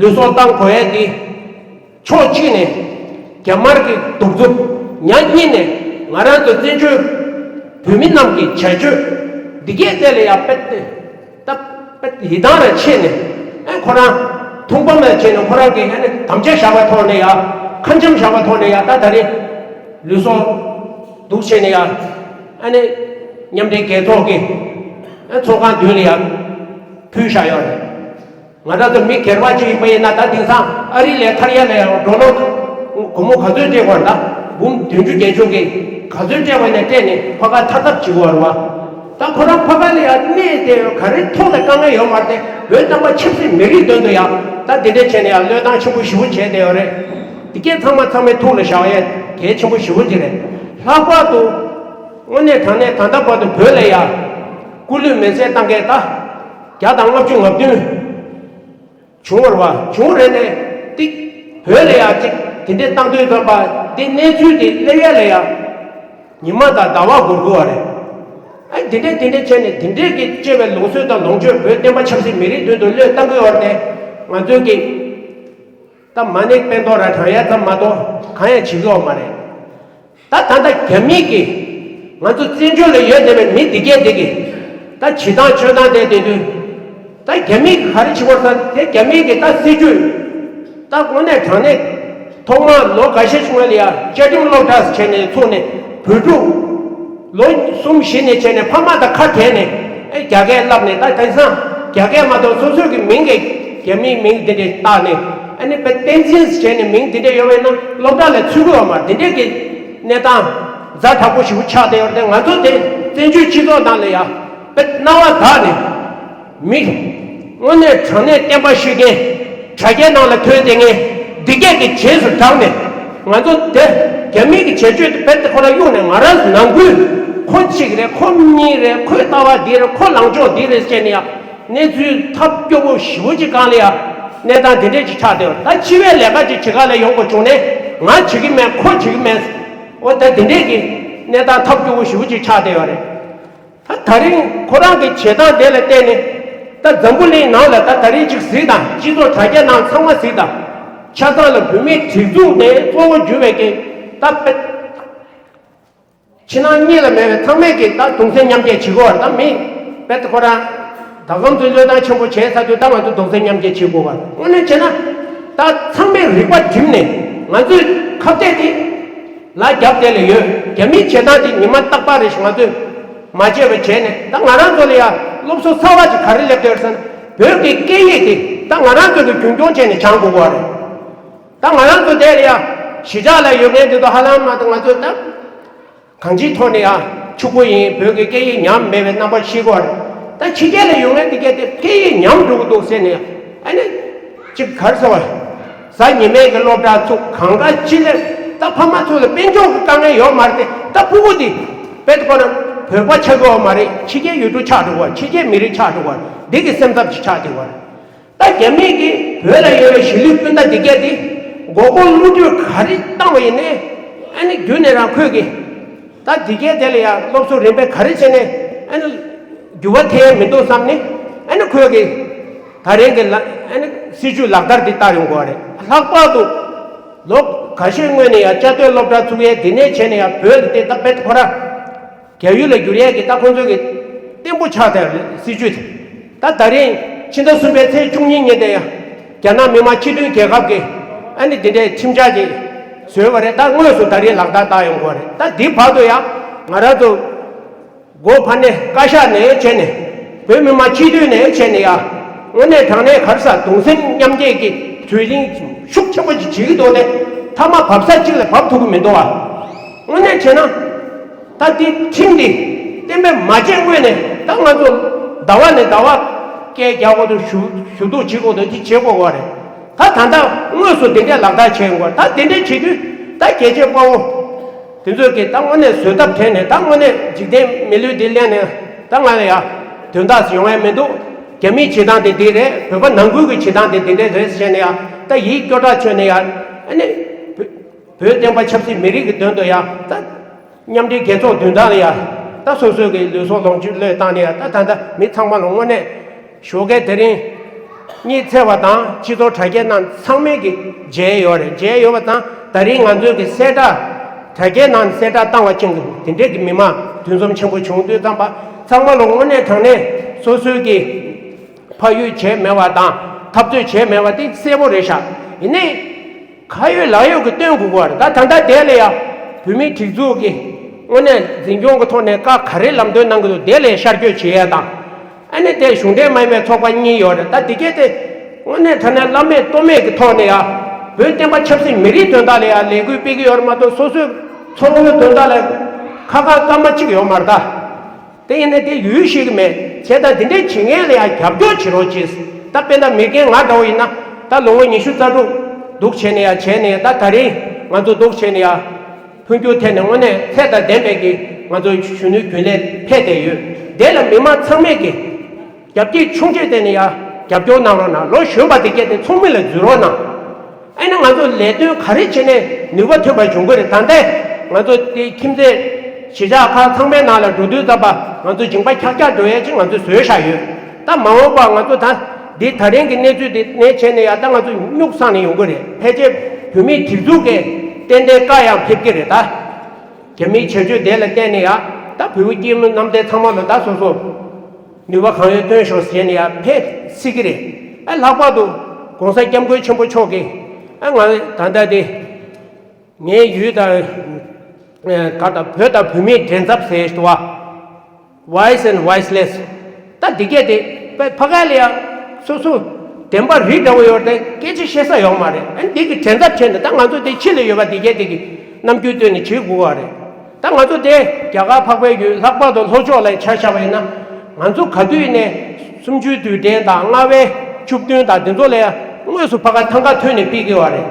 ལུས་སྲོག་བཏང་དགོས་ཡས་དེ་ཕྱོགས་གཅིག་ནས་རྒྱ་དམར་གྱི་གདུག་རྩུབ། ཉག་གཉིས་ནས་ང་རང་ཚོ་བཙན་བྱོལ་བོད་མི་རྣམས་ཀྱི་བྱ་སྤྱོད་འདི་གས་ཐད་ལ་ཡ་དཔེ་ད་ཡི་དམ་ལ་ཆས་ནས་ཨེ་ཁོ་རང་མཐོང་སྤང་ལ་བྱས་ནས་ཁོ་རང་གིས་ཨ་ནི་དམ་བཅའ་བཞག་པ་ཐོག་ནས་ཡ་ཁ་འཆམ་བཞག་པ་ཐོག་ནས་ཡ་ད་ད་རེས་ལུས་སྲོག་འདུག་བྱས་ནས་ཡ་ཨ་ནི་མཉམ་འབྲེལ་རྒྱལ་ཚོགས་ཀྱི་ཨ་ཚོགས་ཁང་མདུན་ལ་ཡ་ཕུལ་བཞག་ཡོད་རེད། ང་རང་ཚོ་མི་སྒེར་བ་ཅིག་ཡིན་པ་ཡིན་ན་ད་དེང་སང་ཨ་རི་ལས་ཐར་ཡ་ལ་ཡང་འགྲོ་ལོ་སྒོར་མོ་ག་ཚོད་སྤྲད་དགོས་རེད། ད་འབུམ་བདུན་ཅུ་བརྒྱད་ཅུ་གི་ག་ཚོད་སྤྲད་པ་ནས་སྤྲད་ནས་ཕ་ག་ཐར་ཐབས་བྱེད་དགོས་རེད་བ། ད་ཁོ་རང་ཕ་ག་ལ་ཡང་གནས་བསྡད་ཡོད་ག་རེ་ཐོག་ལ་དཀའ་ངལ་ཡོད་མ་རེད་དེ་བོད་བསྟན་པ་ཆབ་སྲིད་མི་རིགས་དོན་དུ་ཡང་ད་དེ་འདྲས་བྱས་ནས་ཡང་བློས་བཏང་ཆེན་པོ་ཞེ་པོ་བྱས་བསྡད་ཡོད་རེད། དེ་གས་ཚང་མ་ཚང་མའི་ཐུགས་ལ་བཞག་ཡས་གལ་ཆེན་པོ་ཞེ་པོ་ཅིག་རེད། ལྷག་པར་དུ་དངོས་གནས་དྲང་གནས་ད་ལྟ་བར་དུ་བོད་ལ་ཡང་སྐུ་ལུས་མེ་སྲེག་བཏང་མཁན་ད་བརྒྱ་དང་ལྔ་བཅུ་ང་བདུན། བྱུང་བར་བ་བྱུང་རེད་ནས་ཏིག་བོད་ལ་ཡ་ཅིག་དེ་འདྲས་བཏང་དུས་ཙམ་པ་འདི་གནས་ཚུལ་དེ་སླེབས་ཡ་ལ་ཡ་ཉི་མ་དང་ཟླ་བ་འགོར་དགོས་བ་རེད། ཨ་འདི་འདྲས་དེ་འདྲས་བྱས་ནས་འདི་འདྲས་ཀྱི་སྐྱེ་བའི་ལུགས་སྲོལ་དང་ལོངས་སྤྱོད་བོད་བསྟན་པ་ཆབ་སྲིད་མི་རིགས་མདུན་དུ་བློས་བཏང་དགོས་བ་རེད་དེ་ང་ཚོས་ཀྱི་ད་མ་ཎི་དཔེ་ཐོག་ར་དྲངས་ཡ་ཙམ་མ་གཏོགས་གང་ཡང་བྱེད་ཀྱི་ཡོད་མ་རེད། ད་ད་ལྟ་རྒྱ་མི་གིས་ང་ཚོ་བཙན་བྱོལ་ལ་ཡོད་བསྡད་པའི་མི་འདི་གས་འདི་གིས་ད་བྱེད་སྟངས་སྤྱོད་སྟངས་དེ་དེ་དུས་ད་རྒྱ་མི་གིས་ག་རེ་བྱེད་དགོས་ཟེར་དེ་རྒྱ་མི་གིས་ད་སྲིད་ཇུས་ད་དངོས་གནས་དྲང་གནས་ཐོག་མར་ལོ་འགའ་ཤས་བྱུང་བ་ལ་ཡ་བཅའ་ཁྲིམས་སློབ་གྲྭ་ཟེར་བྱས་ནས་ཚུགས་ནས་བོད་ཕྲུག་ལོ་གསུམ་བཞི་ནས་བྱས་ནས་ཕ་མ་དང་ཁ་བྲལ་ནས་ཨེ་རྒྱ་སྐད་བསླབས་ནས་ད་དེང་སང་རྒྱ་སྐད་མ་གཏོགས་སོ་སོའི་གི་མིང་གི་རྒྱ་མིའི་མིང་འདི་འདྲས་བཏགས་ནས་ཨ་ནི་དཔེ་བསྟན་འཛིན་ཟེར་བྱས་ནས་མིང་འདི་འདྲས་ཡོད་པས་ན་སློབ་གྲྭ་ལ་ཚུད་ཀྱི་ཡོད་མ་རེད། འདི་འདྲས་ཀྱི་གནས་སྟངས་ཛ་དྲག་པོ་ཞིག་ཆགས་བསྡད་ཡོད་རེད། ང་ཚོ་དེ་བཙན་བྱོལ་སྤྱི་ཚོགས་ནང་ལ་ཡ་དཔེ་རྣ་བ་དག་ནས་མི་དངོས་གནས་དྲང་གནས་བསྟན་པ་ཤོད་མཁན་དྲ་རྒྱའི་ནང་ལ་ཐོན་བསྡད་མཁན་འདི་གས་ཀྱི་རྗེས་སུ་འབྲངས་ནས་ང་ཚོ་དེ་རྒྱ་མི་གི་བྱེད་སྤྱོད་དེ་དཔེ་དེ་ཁོ་རང་གཡུགས་ནས་ང་རང་ནང་ཁུལ་ཁོ་གཅིག་རེད་ཁོ་གཉིས་རེད་ཁོའི་ལྟ་བ་འདི་རེད་ཁོ་ལངས་ཕྱོགས་འདི་རེད་ཟེར་ནས་ཡ། གནས་ཚུལ་ཐབས་སྐྱོ་པོ་ཞེ་པོ་ཅིག་སྒང་ལ་ཡ་གནས་སྟངས་དེ་འདྲས་ཅིག་ཆགས་བསྡད་ཡོད། ད་སྤྱི་པའི་ལས་ཀ་ཅིག་བྱེད་ག་ལ་ཡོང་དགོས་བྱུང་ནས་ང་བྱེད་ཀྱི་མེད་ཁོ་བྱེད་ཀྱི་མེད། འོ་ད་དེ་འདྲས་ཀྱི་གནས་སྟངས་ཐབས་སྐྱོ་པོ་ཞེ་པོ་ཅིག་ཆགས་བསྡད་ཡོད་རེད། ད་ད་རིང་ཁོ་རང་གི་བྱེད་སྟངས་དེ་ལ་བལྟས་ནས་ད་འཛམ་བུ་གླིང་ནང་ལ་ད་ད་རིང་ཅིག་གཟིགས་དང་སྤྱི་ཚོགས་དྲ་རྒྱ་ནང་ཚང་མ་གཟིགས་དང་ཆ་ཚང་ལ་བོད་མིའི་སྒྲིག་འཛུགས་དེ་གཙོ་བོ་གྱུར་བའི་གི་ད་དཔེ། ཕྱི་ནང་གཉིས་ལ་མེད་པའི་ཚང་མས་ཀྱིས་ད་གདུང་སེམས་མཉམ་སྐྱེད་བྱེད་དགོས་པ་རེད། ད་མི་དཔེ་ཁོ་རང་ད་གམ་ཚོས་བློས་བཏང་ཆེན་པོ་བྱས་ཚར་དུས་ད་ང་ཚོ་གདུང་སེམས་མཉམ་སྐྱེད་བྱེད་དགོས་པ་དངོས་གནས་བྱས་ན་ད་ཚང་མས་རིག་པ་བསྒྲིམས་ནས་ང་ཚོས་ཁ་གཏད་དེ་ལ་རྒྱབ་དེ་ལ་ཡོད། རྒྱ་མིའི་བྱེད་སྟངས་དེ་ཉི་མ་རྟག་པར་རེ་ཞིག་ང་ཚོས་མ་བརྗེད་པ་བྱས་ནས་ད་ང་རང་ཚོ་ལ་ཡང་སློབ་གསོ་གསར་བ་ཅིག་ག་རེ་སླེབས་བསྡད་ཡོད་ཟེར་ན་བོད་ཀྱི་སྐད་ཡིག་དེ་ད་ང་རང་ཚོ་གི་རྒྱུན་སྐྱོང་བྱས་ནས་སྦྱང་དགོས་པ་རེད། ད་ང་རང་ཚོ་དེ་ལ་ཡང་གཞིས་ཆགས་ལ་ཡོད་མཁན་དེ་ཚོ་ཧ་ལམ་མ་གཏོགས་ང་ཚོ་ད། གང་ཅིའི་ཐོག་ནས་ཡང་ཕྱུག་པོ་ཡིན། བོད་ཀྱི་སྐད་ཡིག་ཉམས་མེད་པའི་རྣམ་པ་ཤེས་དགོས་རེད། ད་ཕྱི་རྒྱལ་ལ་ཡོད་མཁན་དེ་གས་དེ་སྐད་ཡིག་ཉམས་འགྲོ་གི་འདུག་ཟེར་ནས་ཨ་ནི་ཅིག་གར་སོང་བ་གཟའ་ཉི་མའི་གི་སློབ་གྲྭ་ཚུགས་གང་ག་ཅི་ལས་ད་ཕ་མ་ཚོ་ལ་དཔལ་འབྱོར་གྱི་དཀའ་ངལ་ཡོད་མ་རེད་དེ་ད་ཕྲུ་གུ་དེ་དཔེ་དེ་ཁོ་ན་བོད་པ་ཆགས་ཀྱི་ཡོད་མ་རེད། ཕྱི་རྒྱལ་ཡུལ་གྲུ་ཆགས་འགྲོ་གི་ཕྱི་རྒྱལ་མི་རིགས་ཆགས་འགྲོ་གི་འདི་གི་སེམས་འཚབ་ཅིག་ཆགས་བསྡད་ཡོད་རེད། ད་རྒྱ་མིས་ཀྱིས་བོད་ལ་ཡོད་པའི་གཞིས་ལུས་སྤུན་ཟླ་འདི་གས་དེ་མགོ་སྐོར་བསླུ་བྲིད་ག་རེ་བཏང་བ་ཡིན་ནའི་ཨ་ནི་རྒྱུན་ནས་རང་ཁོས་ཀྱིས་ད་འདི་གས་དེ་ལ་ཡང་སློབ་གསོ་རིམ་པས་ག་རེ་བྱས་ནས་ཨ་ནི་ འགྱུར་བ་ཐེབས་མི་འདུག་བསམ་ནས། ཨ་ནི་ཁོས་ཀྱི་ད་རིང་གི་ལ་ཨ་ནི་སྲིད་ཇུས་ལག་བསྟར་འདི་བསྟར་ཡོང་དགོས་རེད། ལྷག་པར་དུ་ལོ་ཁ་ཤས་སྔོན་ནས་ཡང་བཅའ་སྡོད་སློབ་གྲྭ་ཚུགས་ཡས་འདི་ནས་བྱས་ནས་ཡང་བོད་དེ་ད་དཔེ་ཁོ་ར་རྒྱ་ཡུལ་ལ་བསྒྱུར་ཡས་ཀྱི་ད་ཁོང་ཚོས་ཀྱི་བརྟན་པོ་ཆགས་བསྡད་རེད། སྲིད་ཇུས་དེ་ད་ད་རིང་ཕྱི་ཟླ་གསུམ་པའི་ཚེས་བཅུ་གཉིས་ཉིན་དེ་ཡང་རྒྱ་ནག་མི་དམངས་སྤྱི་མཐུན་རྒྱལ་ཁབ་ཀྱི་ཨ་ནི་འདི་འདྲའི་ཁྲིམས་འཆར་ཅིག་བཟོས་པ་རེད། ད་དངོས་སུ་ད་རིང་ལག་བསྟར་བསྟར་ཡོང་དགོས་རེད། ད་འདི་བར་དུ་ཡང་ང་རང་ཚོ་སྒོ་ཕར་ནས་བཀའ་ཤག་ནས་བྱས་ནས་བོད་མི་མང་སྤྱི་འཐུས་ནས་བྱས་ནས་ཡ་དངོས་གནས་དྲང་གནས་ག་རེ་ཟ་གདུང་སེམས་མཉམ་སྐྱེད་ཀྱི་གྲོས་གླེང་ཤུགས་ཆེན་པོ་ཅིག་བྱེད་ཀྱི་འདུག་ནས་མཐའ་མ་བབས་ས་གཅིག་ལ་བབས་ཐུབ་ཀྱི་མི་འདུག་ཨ། དངོས་གནས་བྱས་ན་ད་འདི་ཁྲིམས་འདི་གཏན་འབེབས་མ་བྱས་སྔོན་ནས་ད་ང་ཚོ་ཟླ་བ་ནས་ཟླ་བ་སྐད་རྒྱག་དགོས་འདུག་ཞུ་ཞུ་གཏུག་བྱེད་དགོས་འདུག་འདི་བྱེད་དགོས་པ་རེད། ད་ད་ལྟ་དངོས་སུ་འདི་འདྲས་ལག་བསྟར་བྱེད་དགོས། ད་འདི་འདྲས་བྱེད་དུས་ད་རྒྱལ་གཅེས་དཔའ་བོ་དེ་ཚོས་ཀྱིས་ད་དངོས་གནས་བཟོད་ཐབས་བྲལ་ནས་ད་དངོས་གནས་འཇིག་རྟེན་མི་ལུས་འདི་གླན་ནས་ད་ང་ལ་ཡ་དོན་དག་ཡོང་ཡ་མི་འདུག་རྒྱ་མིའི་བྱེད་སྟངས་དེ་འདི་རེད། བོད་པ་ནང་ཁུལ་གྱི་བྱེད་སྟངས་དེ་འདི་འདྲས་རེད་ཟེར་ནས་ཡ་ད་ཡིད་སྐྱོ་དྲགས་ཆོད་ནས་ཡ་ཨ་ནི་བོད་བོད་བསྟན་པ་ཆབ་སྲིད་མི་རིགས་ཀྱི་དོན་དུ་ཡ་ད་མཉམ་འབྲེལ་རྒྱལ་ཚོགས་མདུན་ཐང་ལ་ཡ་ད་སོ་སོའི་གི་ལུས་སྲོག་ལོངས་སྤྱོད་བློས་བཏང་ནས་ཡ་ད་ད་ལྟ་མི་ཚང་མ་ལ་དངོས་གནས་ཞོགས་ཀས་དེ་རིང་གཉིད་སད་པ་དང་སྤྱི་ཚོགས་དྲ་རྒྱའི་ནང་ཚང་མས་ཀྱི་མཇལ་ཡོད་རེད། མཇལ་ཡོད་པ་དང་ད་རིང་ང་ཚོའི་གི་གསལ་བསྒྲགས་དྲ་རྒྱའི་ནང་གསལ་བསྒྲགས་བཏང་བ་ཅན་གྱི་དེ་འདྲས་ཀྱི་མི་མང་འདུ་འཛོམས་ཆེན་པོ་བྱུང་དུས་ཙམ་པ་ཚང་མ་ལ་དངོས་གནས་དྲང་གནས་སོ་སོའི་གི་ཕ་ཡུལ་བྱས་མེད་པ་དང་འཐབ་རྩོད་བྱས་མེད་པ་དེ་གསལ་པོ་རེད་ཤག་ཡིན་ནའི་ཁ་ཡོད་ལག་ཡོད་ཀྱི་སྟོན་དགོས་ཀྱི་རེད། ད་ད་ལྟ་དེ་ལ་ཡ་བོད་མིའི་སྒྲིག་འཛུགས་ཀྱི་དངོས་གནས་འཛིན་སྐྱོང་གི་ཐོག་ནས་བཀའ་ག་རེ་ལམ་སྟོན་གནང་གི་འདུག་དེ་ལ་ཤར་བསྐྱོད་བྱེད་ཡ་དང་། ཨ་ནི་དེ་གཞུང་འབྲེལ་མ་ཡིན་པའི་ཚོགས་པ་གཉིས་ཡོད་རེད། ད་དེ་གས་དེ་དངོས་གནས་དྲང་གནས་བླ་མེད་གཏོར་མེད་ཀྱི་ཐོག་ནས་ཡ་བོད་བསྟན་པ་ཆབ་སྲིད་མི་རིགས་དོན་དག་ལ་ཡ་ལས་འགུལ་སྤེལ་གྱི་ཡོད་རེད་མ་གཏོགས་སོ་སོའི་ཚོགས་དངུལ་དོན་དག་ལ་ཁ་ཁ་སྐར་མ་གཅིག་ཡོད་མ་རེད་ད། དེ་ཡིན་ན་དེ་ཡུལ་ཤེས་ཀྱི་མེད། བྱས་ཙང་དེ་འདྲའི་བྱེད་མཁན་ལ་ཡང་རྒྱབ་སྐྱོར་བྱེད་རོགས་གྱིས། ད་དཔེར་ན་མི་རྒན་ང་འདྲ་བོ་ཡིན་ན་ད་ལོ་ངོ་ཉི་ཤུ་རྩ་དྲུག་འདུག་བྱས་ནས་ཡང་བྱས་ནས་ད་ད་རིང་ང་ཚོ་འདུག་བྱས་ནས་ཡང་མཐུན་འགྱུར་ཐད་ནས་དངོས་གནས་ཚད་དང་ལྡན་པའི་གི་ང་ཚོའི་གཞོན་ནུའི་རྒྱུན་ལས་ཕེབས་བསྡད་ཡོད། དེ་ལ་མི་མང་ཚང་མས་ཀྱི་རྒྱབ་སྐྱེད་ཆུང་ཆེ་བསྟན་ནས་ཡང་རྒྱབ་སྐྱོར་གནང་རོགས་གནང་། ལོ་གཞོན་པ་དེ་གས་དེ་ཚོགས་མི་ལ་འཛུལ་རོགས་གནང་། ཨ་ནི་ང་ཚོ་ལས་དོན་ག་རེ་བྱས་ནས་ནུས་པ་ཐོན་པ་བྱུང་གི་རེད། ད་ལྟ་ང་ཚོ་དེ་ཁྱིམ་མཚེས་གཞིས་ཆགས་ཁག་ཚང་མའི་ནང་ལ་འགྲོ་དུས་ཙམ་པ་ང་ཚོ་མཇིང་པ་འཁྱག་འཁྱག་འགྲོ་ཡས་ཅིག་ང་ཚོས་བཟོས་བཞག་ཡོད། ད་མ་འོངས་པ་ང་ཚོ་ད་འདི་ད་རིང་གི་གནས་ཚུལ་འདི་ནས་བྱས་ནས་ཡ་ད་ང་ཚོ་སྨྱུག་སངས་ནས་ཡོང་གི་རེད། ཕལ་ཆེར་བོད་མིའི་སྒྲིག་འཛུགས་ཀྱི་ཏན་ཏན་བཀའ་ཡང་ཕེབས་ཀྱི་རེད། ད་རྒྱ་མིའི་བྱ་སྤྱོད་དེ་ལ་བརྟེན་ནས་ཡ་ད་བོད་པ་སྐྱེས་བུ་རྣམ་ཐར་ཚང་མ་ལ་ད་སོ་སོ་ནུས་པ་གང་ཡོད་བཏོན་ཤོག་ཟེར་ནས་ཡ་ཕེབས་སྲིད་ཀྱི་རེད། ཨ་ལྷག་པར་དུ་༸གོང་ས་༸སྐྱབས་མགོན་ཆེན་པོ་མཆོག་གིས་ཨ་ང་ད་ལྟ་དེ་ངའི་ཡུལ་དང་ག་ད་བོད་དང་བོད་མིའི་འགྲན་ཚབ་ཟེར་བ། Voice and Voiceless། ད་འདི་གས་དེ་ཕ་ཕ་ག་ལ་ཡ་སོ་སོ་བདེན་པ་རིགས་འདྲ་བོ་ཡོད་དེ་སྐད་ཆ་བཤད་ས་ཡོད་མ་རེད། ཨ་འདི་གི་འགྲན་ཚབ་བྱས་ནས་ད་ང་ཚོ་དེ་ཕྱི་ལ་ཡོད་པ་འདི་གས་དེ་གི་རྣམ་འགྱུར་སྟོན་ནས་བྱེད་དགོས་པ་རེད། ད་ང་ཚོ་དེ་རྒྱ་གར་འཕགས་པའི་ཡུལ་ལྷག་པར་དུ་ལྷོ་ཕྱོགས་ལ་ཆ་བཞག་པ་ཡིན་ན་ང་ཚོ་ག་དུས་ནས་གསུམ་བཅུའི་དུས་དྲན་དང་ལྔ་པའི་བཅུ་བདུན་དང་དེ་ཚོ་ལ་དངོས་སུ་ཕ་ག་ཐང་ག་ཐོན་ནས་སྤེལ་གི་བ་རེད།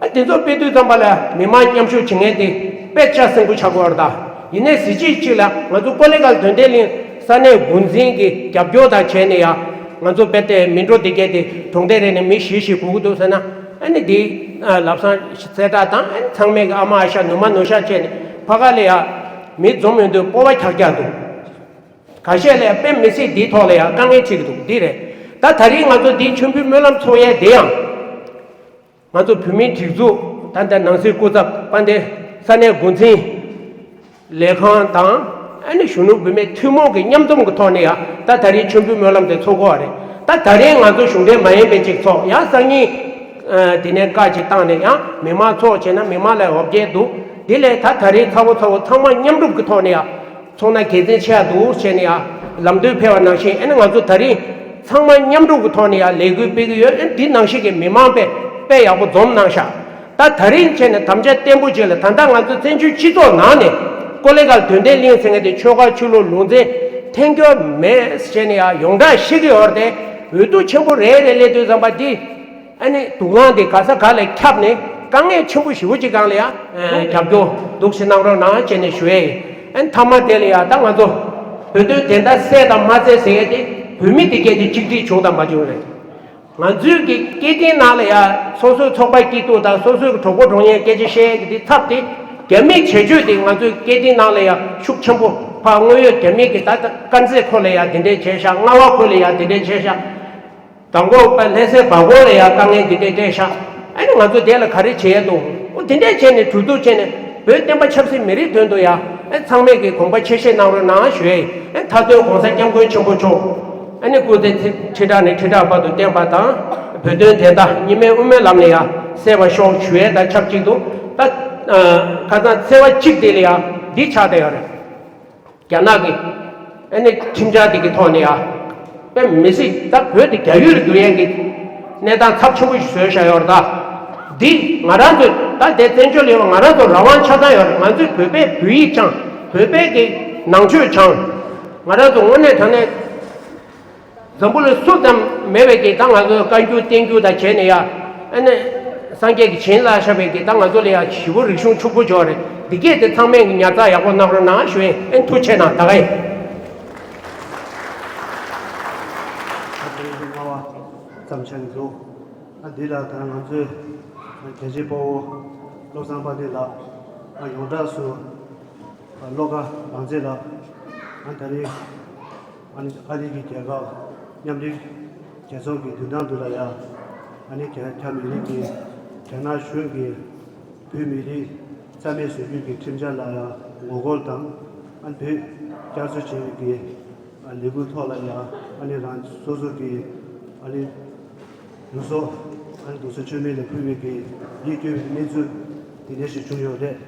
ཨ་དེ་ཚོ་སྤེལ་དུས་ཙམ་པ་ལ་མི་མང་མཉམ་ཞུགས་བྱེད་མཁན་དེ་དཔེ་ཆ་སེང་པོ་ཆགས་ཀྱི་བ་རེད་ད། ཡིན་ནའི་གཟི་བརྗིད་གཅིག་ལ་ང་ཚོ་ཀོ་ལེ་གལ་དོན་ལྡན་གླིང་ས་གནས་འགོ་འཛིན་གྱི་རྒྱབ་སྐྱོར་དང་བྱས་ནས་ཡང་ང་ཚོ་དཔེ་དེ་མི་འགྲོ་དེ་གས་དེ་གྲོང་སྡེ་རེ་ནས་མི་བཞི་བཞི་སྒུག་གི་འདུག་ཟེར་ན། ཨ་ནི་འདི་ལབ་སང་གསལ་བསྒྲགས་དང་ཨ་ནི་ཚང་མས་ཀྱི་ཨ་མ་ཨ་ཤ་ནུ་མ་ནུ་ཤ་བྱས་ནས་ཕ་ག་ལ་ཡ་མི་འཛོམས་ཡོང་དུས་སྤོབས་པ་ཁྱག་ཁྱག་འདུག་ཁ་ཤས་ལ་ཡ་དཔེ་མི་སྲིད་འདིའི་ཐོག་ལ་ཡ་དཀའ་ངལ་འཕྲད་ཀྱི་འདུག་འདི་རེད། ད་ད་རིང་ང་ཚོ་འདི་མཆོད་འབུལ་སྨོན་ལམ་ཚོགས་ཡས་འདི་ཡང་ང་ཚོ་བོད་མིའི་སྒྲིག་འཛུགས་ད་ལྟ་ནང་སྲིད་སྐུ་ཚབ་དཔལ་ལྡན་ས་གནས་འགོ་འཛིན་ལས་ཁང་དང་ཨ་ནི་གཞོན་ནུ་བུད་མེད་ཐུན་མོང་གི་མཉམ་འཛོམས་ཀྱི་ཐོག་ནས་ཡང་ད་ད་རིང་མཆོད་འབུལ་སྨོན་ལམ་དེ་ཚོགས་ཀྱི་ཡོད་རེད། ད་ད་རིང་ང་ཚོ་གཞུང་འབྲེལ་མ་ཡིན་པའི་ཅིག་ཚོགས་ཡང་སང་ཉིན་དེ་ནས་བཀའ་ཅིག་བཏང་ནས་ཡང་མི་མང་ཚོགས་བྱས་ན་མི་མང་ལ་འོ་བརྒྱལ་འདུག་དེ་ལས་ད་ད་རིང་ཚ་བོ་ཚ་བོ་ཚང་མ་མཉམ་རུབ་ཀྱི་ཐོག་ནས་ཡང་ཚོགས་ན་དགེ་མཚན་ཆེ་བ་འདུག་བྱས་ནས་ཡང་ལམ་སྟོན་ཕེབས་པ་ནང་བཞིན་ཨ་ནི་ང་ཚོ་ད་རིང་ཚང་མ་མཉམ་རུབ་ཀྱི་ཐོག་ནས་ཡང་ལས་འགུལ་སྤེལ་གྱི་ཡོད། ཨ་ནི་འདི་ནང་བཞིན་གྱི་མི་མང་དཔེ་དཔེ་ཡག་པོ་འཛོམས་གནང་ཤག་ད་ད་རིང་བྱས་ནས་དམ་བཅའ་བརྟན་པོ་བྱས་ལ་ད་ལྟ་ང་ཚོ་བཙན་བྱོལ་སྤྱི་ཚོགས་ནང་ནས་ཀོ་ལེ་གལ་དོན་ལྡན་གླིང་ཟེར་མཁན་དེ་ཆོལ་ཁ་ཆོས་ལུགས་ལུང་ཚན་འཐེན་འཁྱོལ་མེད་བྱས་ནས་ཡང་ཡོངས་གྲགས་ཤིག་གི་ཡོད་རེད་དེ། འོས་བསྡུ་ཆེན་པོ་རེ་རེ་སླེབས་དུས་ཙམ་པ་འདི་ཨ་ནི་དུག་རླངས་དེ་ག་ས་ག་ལ་ཁྱབ་ནས་དཀའ་ངལ་ཆེན་པོ་ཞེ་པོ་ཅིག་སྒང་ལ་ཡང་རྒྱབ་སྐྱོར་འདུག་སེ་གནང་རོགས་གནང་བྱས་ནས་ཞུ་ཡས་ཡིན། ཨ་ནི་མཐའ་མ་དེ་ལ་ཡང་ད་ང་ཚོ་བོད་དོན་བདེན་མཐའ་གསལ་དང་མ་གསལ་ཟེར་ཡས་དེ་བོད་མི་དེ་སྐད་དེ་གཅིག་སྒྲིལ་བྱུང་དང་མ་བྱུང་རེད། ང་ཚོའི་གི་སྐད་འཕྲིན་ནང་ལ་ཡང་སོ་སོའི་ཚོགས་པ་སྐྱིད་སྡུག་དང་སོ་སོའི་གི་གྲོགས་པོ་གྲོགས་མོའི་སྐད་ཆ་བཤད་ཡས་གི་དེ་ཚབ་དེ་རྒྱ་མིའི་བྱེད་སྤྱོད་དེ་ང་ཚོའི་སྐད་འཕྲིན་ནང་ལ་ཡང་ཤུགས་ཆེན་པོ་ ཕར་དངོས་ཡོད་རྒྱ་མི་གི་ད་དཀར་མཛེས་ཁུལ་ལ་ཡང་དེ་འདྲས་བྱས་ཤག། རྔ་བ་ཁུལ་ལ་ཡང་དེ་འདྲས་བྱས་ཤག། མདང་དགོང་པ་ལྷ་སའི་བར་སྐོར་ལ་ཡང་དཀའ་ངལ་འདི་འདྲས་སྤྲད་ཤག། ཨ་ནི་ང་ཚོ་དེ་ལ་ག་རེ་བྱས་འདུག། འོ་དེ་འདྲས་བྱས་ནས་གྲོས་བསྡུར་བྱས་ནས་བོད་བསྟན་པ་ཆབ་སྲིད་མི་རིགས་དོན་དུ་ཡང་ཨ་ཚང་མས་ཀྱི་དགོངས་པ་ཆེ་བཞེས་གནང་རོགས་གནང་ཞུ་ཡས། ཨ་མཐའ་དོན་༸གོང་ས་༸སྐྱབས་མགོན་ཆེན་པོ་མཆོག་ཨ་ནི་སྐུ་ཚེ་ཁྲི་ཕྲག་ནས་ཁྲི་ཕྲག་བར་དུ་བརྟན་པ་དང་། བོད་དོན་བདེན་མཐའ་གཉིས་སྨན་དབུ་མའི་ལམ་ནས་ཡང་གསལ་བར་ཤོག་ཞུ་ཡས་དང་ཆབས་ཅིག་ཏུ། ད་ཁ་སང་ཚེས་པ་གཅིག་དེ་ལ་ཡང་འདི་ཆགས་བསྡད་ཡོད་རེད། རྒྱ་ནག་གི་ཨ་ནི་ཁྲིམས་འཆར་དེ་གི་ཐོག་ནས་ཡ། དཔེ་མི་སྲིད་ད་བོད་དེ་རྒྱ་ཡུལ་ལ་བསྒྱུར་ཡས་ཀྱི་གནས་སྟངས་ཚབས་ཆེན་པོ་ཞིག་བཟོས་བཞག་ཡོད་རེད་ད། འདི་ང་རང་ཚོས་ད་དེ་བཙན་བྱོལ་ཡོད་པ་ང་རང་ཚོ་རང་དབང་ཆ་ཚང་ཡོད་རེད། ང་ཚོས་བོད་པའི་བོད་ཡིག་སྦྱང་། བོད་པའི་གི་ནང་ཆོས་སྦྱང་། ང་རང་ཚོ་དངོས་གནས་དྲང་གནས་འཛམ་བུ་གླིང་སུ་ཙམ་མེད་པའི་གི་ད་ང་ཚོ་བཀའ་འགྱུར་བསྟན་འགྱུར་དང་བྱས་ནས་ཡ། ཨ་ནི་སངས་རྒྱས་ཀྱིས་བྱིན་རླབས་བཞག་པའི་གི་ད་ང་ཚོ་ལ་ཡ་ཞི་བོ་རིག་གཞུང་ཕྱུག་པོ་འབྱོར་རེད། འདི་གས་དེ་ཚང་མས་གི་ཉར་ཚགས་ཡག་པོ་གནང་རོགས་གནང་ཞུ་ཡིན། ཨེ་ཐུགས་རྗེ་གནང་། ད་ག་ཡིན། ལྔ་པ་བརྩམས་བཞག་གི་འདུག། ཨ་འདི་ལ་ད་ང་ཚོའི་རྒྱལ་གཅེས་དཔའ་བོ་བློ་བཟང་དཔལ་ལྡན་ལགས། ཨ་ཡོངས་གྲགས་སུ་བློ་དགའ་རང་བཙན་ལགས། ཨ་ད་རེས་ཨ་ནི་ཨ་རི་གི་རྒྱལ་ཁབ་མཉམ་འབྲེལ་རྒྱལ་ཚོགས་ཀྱི་མདུན་ཐང་དུ་ལ་ཡ། ཨ་ནི་རྒྱ་རྒྱ་མི་རིགས་ཀྱི་རྒྱ་ནག་གཞུང་གིས་བོད་མི་རིགས་རྩ་མེད་བཟོ་རྒྱུ་གི་ཁྲིམས་འཆར་ལ་ཡ་ངོ་རྒོལ་དང་། ཨ་བོད་བསྐྱར་གསོ་བྱེད་ཡུལ་གྱི་ལས་འགུལ་ཐོག་ལ་ཡ། ཨ་ནི་རང་སོ་སོ་གི་ཨ་ནི་ལུས་སྲོག་ཨ་ནི་རྡོག་རྩ་གཅོད་མེད་ལ་ཕུལ་བའི་གི་ཡིད་སྐྱོ་བའི་གནས་ཚུལ་འདི་འདྲ་ཞིག་བྱུང་ཡོད་རེད།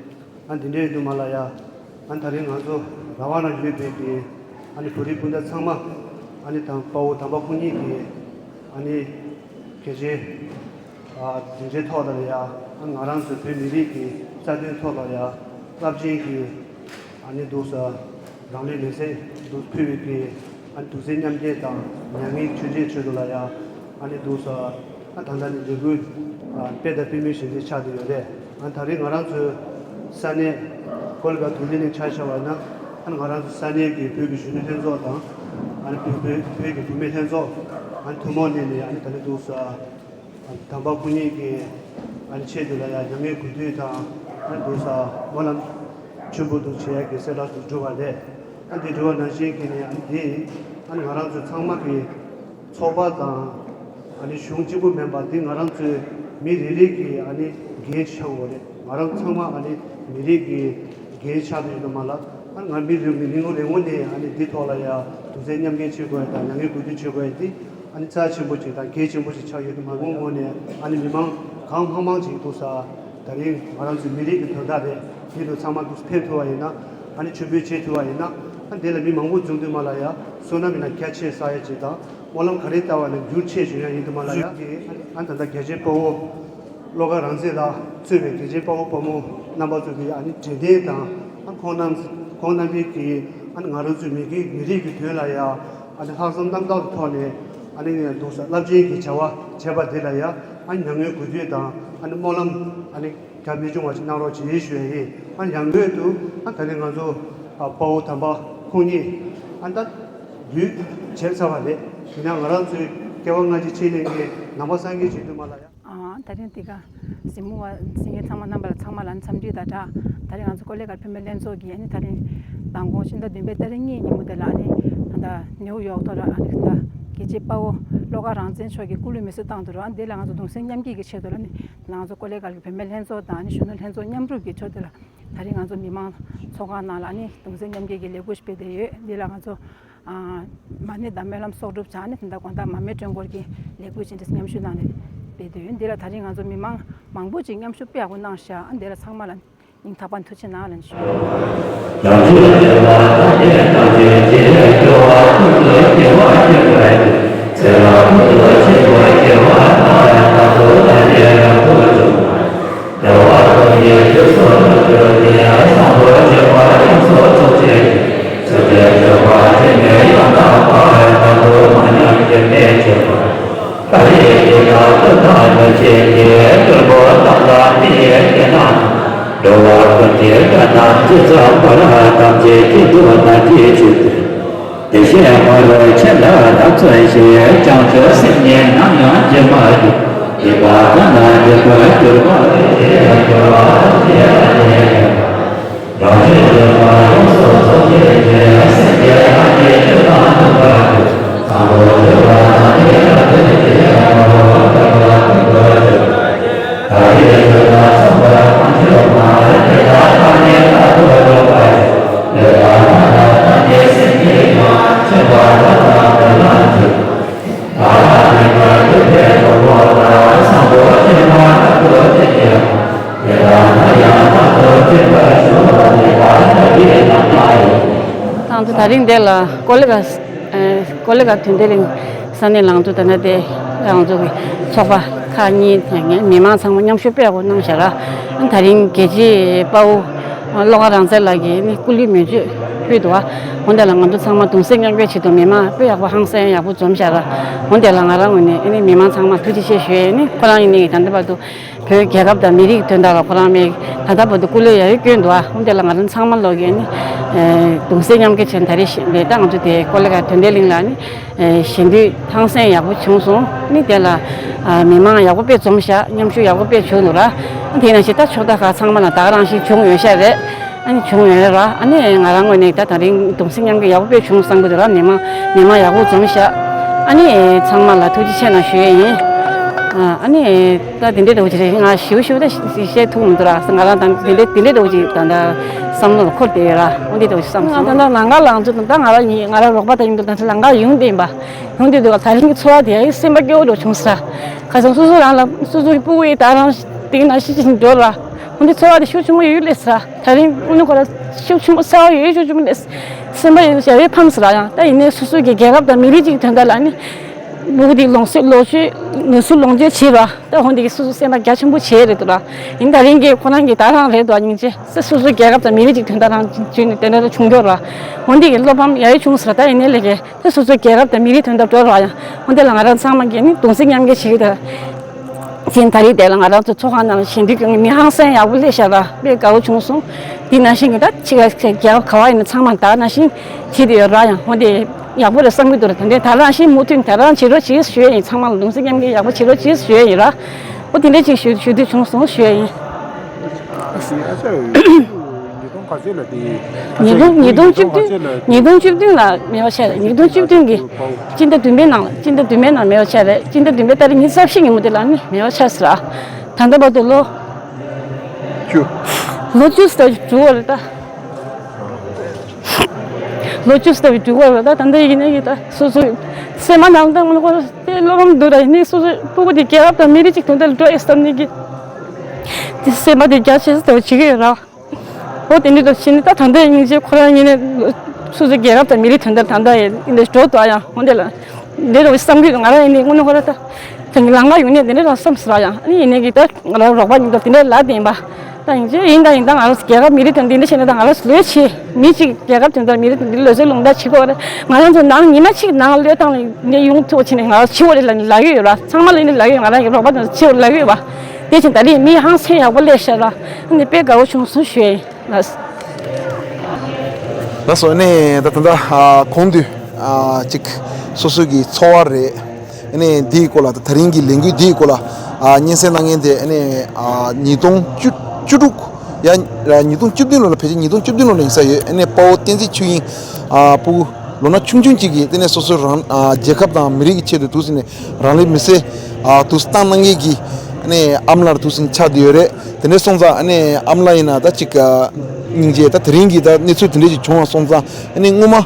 ཨ་འདི་འདྲའི་དུ་མ་ལ་ཡ། ཨ་ད་རིང་ང་ཚོ་རང་དབང་ལ་ཡོད་པའི་གི་ཨ་ནི་བོད་རིགས་སྤུན་ཟླ་ཚང་མ། ཨ་ནི་དང་དཔའ་བོ་དམ་པ་ཁོང་གཉིས་ཀྱི་ཨ་ནི་གལ་ཆེ་ཨ་དེ་འདྲའི་ཐོག་ལ་ཡ། ཨ་ང་རང་ཚོ་བོད་མི་རིགས་ཀྱི་རྩ་དོན་ཐོག་ལ་ཡ་རླབས་ཆེན་གྱི་ཨ་ནི་འདུག་ས་རང་ལུས་མེར་སྲེག་འདུག་ཕུལ་བའི་གི་ཨ་ནི་གདུང་སེམས་མཉམ་སྐྱེད་དང་མྱ་ངན་ཆོས་འབྲེལ་ཆེད་དུ་ལ་ཡ། ཨ་ནི་འདུག་ས་ཨ་ད་ལྟ་ནི་ལས་འགུལ་ཨ་སྤེལ་དང་སྤེལ་མུས་བཞིན་དུ་ཆགས་བསྡད་ཡོད་རེད། ཨ་ད་རེས་ང་རང་ཚོའི་ས་གནས་ཀོ་ལི་གྷལ་ལྡི་ལི་ནས་ཆ་བཞག་པ་ན། ཨ་ནི་ང་རང་ཚོ་ས་གནས་ཀྱི་བོད་ཀྱི་གཞོན་ནུ་ལྷན་ཚོགས་དང་། ཨ་ནི་བོད་བོད་བོད་ཀྱི་བུད་མེད་ལྷན་ཚོགས། ཨ་ནི་ཐུན་མོང་ནས་ནས་ཨ་ནི་ད་ནི་འདུག་ས་དམ་པ་སྐུ་ཉིད་ཀྱི་ཨ་ནི་ཆེད་དུ་ལ་ཡ་མྱ་ངན་གུས་འདུད་དང་། ཨ་ནི་འདུག་ས་སྨོན་ལམ་ཆེན་པོ་འདུག་བྱེད་ཡ་གི་གསལ་བསྒྲགས་འདུག་གྲུབ་པ་རེད། ཨ་འདི་འགྲོ་བ་ནང་བཞིན་གྱི་ནི་ཨ་འདི་ཨ་ནི་ང་རང་ཚོ་ཚང་མ་གི་ཚོགས་པ་དང་ཨ་ནི་གཞུང་གཅིག་པུ་མིན་པ་འདི་ང་རང་ཚོའི་མི་རེ་རེ་གི་ཨ་ནི་འགན་ཆགས་ཡོད་རེད། ང་རང་ཚང་མ་ཨ་ནི་མི་རིགས་ཀྱི་འགན་ཆགས་ཡོད་དུ་མ་ལ། ཨ་ང་མི་རེ་མི་རེ་ངོ་རེ་ངོ་ནས་ཨ་ནི་འདི་ཐོག་ལ་ཡ་གདུང་སེམས་མཉམ་སྐྱེད་བྱེད་དགོས་ཡ་དང་མྱ་ངན་གུས་འདུད་བྱེད་དགོས་ཡ་འདི་ཨ་ནི་རྩ་ཆེན་པོ་ཅིག་དང་གལ་ཆེན་པོ་ཞིག་ཆགས་ཡོད་དུ་མ་ལ། ངོ་ངོ་ནས་ཨ་ནི་མི་མང་གང་མང་མང་ཅིག་འདུག་ས། ད་རིང་ང་རང་ཚོའི་མི་རིགས་ཀྱི་དོན་དག་རེད། དེ་ལ་ཚང་མ་འདུག་ཕེབས་ཐུབ་པ་ཡིན་ན། ཨ་ནི་མཆོད་འབུལ་བྱེད་ཐུབ་པ་ཡིན་ན། ཨ་དེ་ལ་མི་མང་པོ་འཛོམས་དུས་མ་ལ་ཡ། བསོད་ནམས་ཡིན་ན་རྒྱ་ཆེ་ས་ཡ་ཅིག་དང་། སྨོན་ལམ་ག་རེ་བཏབ་པ་ན་འགྱུར་ཆེ་བྱུང་ཡ་ཡིན་དུས་མ་ལ་ཡ། ཨ་ད་ལྟ་རྒྱལ་གཅེས་དཔའ་བོ་བློ་དགའ་རང་བཙན་ལགས་གཙོས་པའི་རྒྱལ་གཅེས་དཔའ་བོ་དཔའ་མོ་རྣམ་པ་ཚོ་གིས་ཨ་ནི་དྲན་རྟེན་དང་། ཨ་ཁོང་རྣམ་ཁོང་རྣམ་པའི་གིས་ཨ་ནི་ང་རང་ཚོའི་མི་རིགས་མི་རིགས་ཀྱི་དོན་ལ་ཡ། ཨ་ནི་ལྷག་བསམ་རྣམ་དག་གི་ཐོག་ནས་ཨ་ནི་འདུག་ས་རླབས་ཆེན་གྱི་བྱ་བ་བྱས་པ་འདི་ལ་ཡ། ཨ་ནི་མྱ་ངན་གུས་འདུད་དང་ཨ་ནི་སྨོན་ལམ་ཨ་ནི་རྒྱ་མི་འབྱུང་བ་ཞིག་གནང་རོགས་ཞེས་ཞུ་ཡ་ཡིན། ཨ་ནི་ཡང་སྒོས་དུ་ཨ་ད་ནི་ང་ཚོ་ཨ་དཔའ་བོ་དམ་པ་ཁོང་ཉིད་ཨ་ད་འདུས་བྱས་ཚར་བ་རེད། ཡིན་ན་ང་རང་ཚོའི་སྐྱེ་བ་སྔ་ཕྱི་ཕྱི་གླིང་གི་ནང་པ་སངས་རྒྱས་བྱེད་དུས་མ་ལ་ཡ། ཨ་ད་རིང་འདི་ག་གཟིགས་མོ་བ་གཟིགས་མཁན་ཚང་མ་རྣམ་པ་ལ་འཚམས་འདྲི་དང་སྦྲགས། ད་རིང་ང་ཚོ་ཀོ་ལི་གྷལ་བུད་མེད་ལྷན་ཚོགས་ཀྱིས་ཨ་ནི་ད་རིང་མདང་དགོང་ཕྱི་ཟླ་བདུན་པའི་ཏ་རིག་གཉིས་ཉིན་མོ་དེ་ལ་ཨ་ནི་ད་ལྟ་ནེའུ་ཡོག་ཐོག་ལ་ཨ་ནི་ད་ལྟ་རྒྱལ་གཅེས་དཔའ་བོ་བློ་དགའ་རང་བཙན་མཆོག་གི་སྐུ་ལུས་མེ་གསོད་བཏང་འདུག་ར། ཨ་ནི་དེ་ལ་ང་ཚོ་གདུང་སེམས་མཉམ་སྐྱེད་ཀྱི་ཆེད་དུ་ལ་ཨ་ནི་ང་ཚོ་ཀོ་ལི་གྷལ་གྱི་བུད་མེད་ལྷན་ཚོགས་དང་ཨ་ནི་གཞོན་ནུ་ལྷན་ཚོགས་མཉམ་རུབ་ཀྱི་ཁྲོད་དེ་ལ་ད་རིང་ང་ཚོ་མི་མང་ཚོགས་ཁང་ནང་ལ་ཨ་ནི་གདུང་སེམས་མཉམ་སྐྱེད་ཀྱི་ལས་འགུལ་ཞིག་སྤེལ་བསྡད་ཡོད། འདི་ལ་ང་ཚོ་ཨ་མ་ཎི་དང་སྨོན་ལམ་གསོག་སྒྲུབ་བྱས་ནས་དེ་འདྲ་དགོང་དག་མར་མེ་སྤྲོད་སྐོར་གྱི་ལས་འགུལ་ཅིག་འདི་མཉམ་ཞུགས་གནང་ནས་སྤེལ་དུས་འདི་ལ་ད་རིང་ང་ཚོ་མི་མང་མང་པོ་ཅིག་མཉམ་ཞུགས་དཔེ་ཡག་པོ་གནང་ཤག། ཨ་འདི་ལ་ཚང་མ་ལ་སྙིང་ཐག་པ་ཐུགས་ཆེ་གནང་ལན་ཞུ། ད་ང་ཚོ་ད་རིང་འདི་ལ་ཀོ་ལི་ག་ཀོ་ལི་ག་དོན་ལྡན་གླིང་ས་གནས་ལང་ཚོ་ད་ནི་དེ་ང་ཚོ་གི་ཚོགས་པ་ཁག་གཉིས་དེ་ངས་མི་མང་ཚང་མ་མཉམ་ཞུགས་དཔེ་ཡག་པོ་གནང་བཞག་ར། ད་རིང་རྒྱལ་གཅེས་དཔའ་བོ་བློ་དགའ་རང་བཙན་ལགས་ཀྱིས་ནི་སྐུ་ལུས་མེ་མཆོད་ཕུལ་འདུག་བ། འོན་ཏེ་ལ་ང་ཚོ་ཚང་མ་གདུང་སེམས་མཉམ་སྐྱེད་ཆེད་དུ་མི་མང་དཔེ་ཡག་པོ་ཧང་སང་ཡག་པོ་འཛོམས་བཞག་ར། འོན་ཏེ་ལ་ང་རང་ངོས་ནས་ཨ་ནི་མི་མང་ཚང་མ་ཐུགས་རྗེ་ཆེ་ཞུ་ཡས་ནི་ཁོ་རང་ཡིན་ནི་ད་ལྟ་བར་དུ་བོད་རྒྱལ་ཁབ་དང་མི་རིགས་དོན་དག་ལ་ཁོ་རང་མེད་ད་ལྟ་བར་དུ་སྐུ་ལས་ཡ་ཡོད་བསྐྱོན་འདུག་ཨ། འོན་ཏེ་ལ་ང་རང་ཚང་མ་ལོག་གི་ནི་གདུང་སེམས་མཉམ་སྐྱེད་ཆེད་ད་རེས་ཤི་ལས་ད་ང་ཚོ་དེ་ཀོ་ལི་ག་དོན་ལྡན་གླིང་ལ་ནི་ཞལ་འདུས་ཧང་སང་ཡག་པོ་བྱུང་སོང་ནི་དེ་ལ་མི་མང་ཡག་པོ་དཔེ་འཛོམས་ཤག་མཉམ་ཞུགས་ཡག་པོ་དཔེ་བྱུང་འདུག་ར། དེ་ན་ཞིག་ད་ཕྱོགས་མཐའ་ཁག་ཚང་མ་ལ་ད་ག་རང་ཞིག་བྱུང་ཡོད་ཤག་རེད། ཨ་ནི་བྱུང་ཡོད་ར། ཨ་ནི་ང་རང་ངོས་ནས་ད་ད་རིང་གདུང་སེམས་མཉམ་སྐྱེད་ཡག་པོ་དཔེ་བྱུང་བསམ་གི་འདུག་ར། མི་མང་མི་མང་ཡག་པོ་འཛོམས་ཤག་ཨ་ནི་ཚང་མ་ལ་ཐུགས་རྗེ་ཆེ་གནང་ཞུ་ཡས་ཡིན། ཨ་ནི་ད་དེ་འདྲའི་འདྲ་བོ་ཅིག་རེད། ང་ཞིའུ་ཞིའུ་ད་བཤད་ཐུབ་མི་འདུག་ར། ང་རང་ད་དེ་འདྲའི་དེ་འདྲའི་འདྲ་བོ་ཅིག་ད་ད་བསམ་བློ་ལ་འཁོར་བསྡད་ཡོད་ར། འོ་འདི་འདྲ་བོ་ཅིག་བསམ་སོང་། ང་ད་ད་ལང་ཀ་ལང་ཚོ་ད་ང་རང་ཡིན། ང་རང་རོགས་པ་དང་ཡིན་འདུག་ད་ལང་ཀ་ཡོང་བསྡད་ཡིན་པ། ཡོང་བསྡད་འདུག་ད་རིང་གི་ཚོར་བ་དེ་ཡ་སེམས་པ་སྐྱོ་བོ་འདྲ་བྱུང་ས། ཁ་སང་སོ་སོ་རང་ལ་སོ་སོའི་སྤུ་གུ་ཡི་ད་རང་དེ་ན་ཤི་ཅིག་འགྲོ་ར། འོ་འདི་ཚོར་བ་དེ་ཤུགས་ཆེན་པོ་ཡོད་ལས་ས། ད་རིང་ཀུན་ནས་ཁོ་ར་ཤུགས་ཆེན་པོ་ཚ་བ་ཡོད་ཤུགས་ཆེན་པོ་ལས། སེམས་པ་ཡོད་ཞབས་པའི་ཕམ་ཟེར་ཡང་ད་ཡིན་ནའི་སོ་སོ་གི་རྒྱལ་ཁབ་དང་མི་རིགས་ཀྱི་དོན་དག་ལ་ནི་ལུགས་འདི་ལོངས་སྤྱོད་ལོངས་སྤྱོད་ངོས་སུ་ལོངས་སྤྱོད་བྱེད་ར། ད་འོ་འདི་གི་སོ་སོ་སེམས་པ་རྒྱ་ཆེན་པོ་བྱེད་རེད་འདུག་ར། ཡིན་ད་རིང་གི་ཁོ་རང་གི་ད་རང་རེད་འདུག་སྙིང་རྗེ། སོ་སོ་རྒྱལ་ཁབ་དང་མི་རིགས་ཀྱི་དོན་དག་རང་བྱུང་ནས་དེ་འདྲ་བྱུང་འདུག་ར། འོ་འདི་གི་བློ་ཕམ་ཡ་ཡི་བྱུང་ཟེར་ད་ཡིན་ནའི་ལས་ཀའི་ད་སོ་སོ་རྒྱལ་ཁབ་དང་མི་རིགས་དོན་དག་འགྲོ་ར་ཡང་འོ་འདི་ལ་ང་རང་ཚང་མ་གི་ནི་གདུང་སེམས་མཉམ་སྐྱེད་བྱེད་ཀྱི་ད། ཅིང་ད་རེས་དེ་ལ་ང་རང་ཚོ་ཚོགས་ཁང་ནང་ལ་ཞལ་འདུས་ཀྱི་མི་ཧང་སང་ཡག་པོ་སླེབས་ཤག་ར། དཔེ་དགའ་བོ་བྱུང་སོང་། དེ་ནང་བཞིན་གྱི་ད་ཕྱི་རྒྱལ་ཁབ་ག་བ་ཡིན་ན་ཚང་མ་ད་ནང་བཞིན་བྱེད་དུ་ཡོད་ར། ཡང་འོ་དེ་ཡག་པོ་རེད་བསམ་གྱི་འདུག་ར། དེ་འདྲའི་ད་ནང་བཞིན་མུ་མཐུད་ད་རང་བྱེད་རོགས་བྱེད་ཞུ་ཡས་ཡིན། ཚང་མ་ལ་གདུང་སེམས་མཉམ་སྐྱེད་ཡག་པོ་བྱེད་རོགས་བྱེད་ཞུ་ཡས་ཡིན་ར། འོ་དེ་འདྲའི་ཅིག་ཞུ་ཞུ་དུས་བྱུང་སོང་ཞུ་ཡས་ཡིན། ཉིས་སྟོང་ག་ཚོད་ལ་དེ། ཉིས་སྟོང་ཉིས་སྟོང་བཅུ་བདུན། ཉིས་སྟོང་བཅུ་བདུན་ལ་མེད་པ་ཆགས་རེད། ཉིས་སྟོང་བཅུ་བདུན་གི་སྤྱི་ཟླ་བདུན་པའི་ནང་ལ། སྤྱི་ཟླ་བདུན་པའི་ནང་མེད་པ་ཆགས་རེད། སྤྱི་ཟླ་བདུན་པའི་ཏ་རིག་ཉི་ཤུ་རྩ་བཞི་ཉིན་མོ་དེ་ལ་ནི་མེད་པ་ཆགས་ཟེར་ར། ད་ལྟ་བར་དུ་ལོ་བཅུ། ལོ་བཅུ་ཙམ་འགྲོ་བ་རེད་ད། ལོ་བཅུ་ཙམ་འགྲོ་བ་རེད་ད། ད་ལྟ་ཡིན་ན་ཡིན་ད་སོ་སོ་སེམས་པ་ནང་དང་ངོ་ལོག་དེ་བློ་ཕམ་འདུག་ར། ཡིན་ནའི་སོ་སོའི་སྤུ་གུ་དེ་རྒྱལ་ཁབ་དང་མི་རིགས་གཅིག་དོན་དག་ལ་འགྲོ་ཨེ་བསམ་ནི་གི་དེ་སེམས་པ་དེ་རྒྱ་ཆེ་ས་ལྟ་བུ་བྱེད་ཀྱི་ཡོད་ར། འོ་དེ་འདྲ་དང་བྱས་ནས་ད་ད་ལྟའི་སྙིང་རྗེ་ཁོ་རང་ཡིན་ནས་སོ་སོའི་རྒྱལ་ཁབ་དང་མི་རིགས་དོན་དག་ད་ལྟ་ཡིན་འདི་འགྲོ་དོ་ཡང་འོ་འདི་ལ་འདི་རུ་བསམ་གྱི་ང་རང་ཡིན་ནས་དངོས་གནས་ཁོ་རང་ད་དེང་གི་ལམ་ཁ་ཡོང་ནས་དེ་འདྲ་རང་བསམ་ཟེར་ཡང་ཨ་ནི་ཡིན་ནས་ཀྱི་ད་ང་རང་རོགས་པ་ཡིན་ད་དེ་འདྲ་ལ་བསྟན་པ་ད་ཡིན་ཅེ་ཡིན་ད་ཡིན་ད་ང་རང་རྒྱལ་ཁབ་མི་རིགས་དོན་འདི་འདྲ་བྱས་ནས་ད་ང་རང་ལོས་ཆེ་མི་གཅིག་རྒྱལ་ཁབ་དོན་དག་མི་རིགས་དོན་འདི་ལོས་ཚོད་ལུང་བསྟར་བྱེད་དགོས་རེད། ང་རང་ཚོ་ནང་ཉི་མ་གཅིག་ནང་ལོས་བཏང་ནས་ཡོང་ཐུབ་བྱས་ནས་ང་རང་བྱེད་དགོས་རེད་ལ་ལབ་ཡོད་ར། ཚང་མ་ལ་ནི་ལབ་ཡོད། ང་རང་གི་རོགས་པ་དང་བྱེད་དགོས་ལབ་ཡོད་པ། དེ་བཞིན་ད་རེས་མི་ཧང་སེམས་ཡག་པོ་སླེབས་ཤག་ར། ཨ་ནི་དཔེ་དགའ་བོ་བྱུང་སོང་ཞུ་ཡ་ཡིན་ལགས། ལགས་སོ། ཨ་ནི་ད་ད་ལྟ་ཨ་གོང་དུ་ཨ་ཅིག་སོ་སོ་གི་ཚོར་བ་རེད། ཨ་ནི་འདིའི་སྐོར་ལ་ད་ད་རིང་གི་ལས་འགུལ་འདིའི་སྐོར་ལ་ཨ་སྙན་སེང་གནང་མཁན་དེ་ཨ་ནི་ཨ་ཉིས་སྟོང་བཅུ་བཅུ་དྲུག་ཡ་ཉིས་སྟོང་བཅུ་བདུན་ལོ་ལ་ཕལ་ཆེར་ཉིས་སྟོང་བཅུ་བདུན་ལོ་ལ་ཡིན་ས་ཡོད། ཨ་ནི་དཔའ་བོ་བསྟན་འཛིན་ཆོས་དབྱིངས་ཨ་སྤུ་གུ་ལོ་ན་ཆུང་ཆུང་གཅིག་གིས་དེ་ནས་སོ་སོའི་རང་ཨ་རྒྱལ་ཁབ་དང་མི་རིགས་ཀྱི་ཆེད་དུ་འདུག་སེ་ནས་རང་ལུས་མེར་སྲེག་ཨ་འདུག་སེ་བཏང་གནང་མཁན་གྱི་ཨ་ནི་ཨ་མ་ལགས་འདུག་སེ་ཆགས་བསྡད་ཡོད་རེད། དེ་འདྲ་སོང་ཙང་ཨ་ནི་ཨ་མ་ལགས་ཡིན་ན་ད་ཅིག་ཨ་སྙིང་རྗེ། ད་དེ་རིང་གི་ད་གནས་ཚུལ་དེ་འདྲ་ཞིག་བྱུང་བ་སོང་ཙང་ཨ་ནི་སྔོན་མ་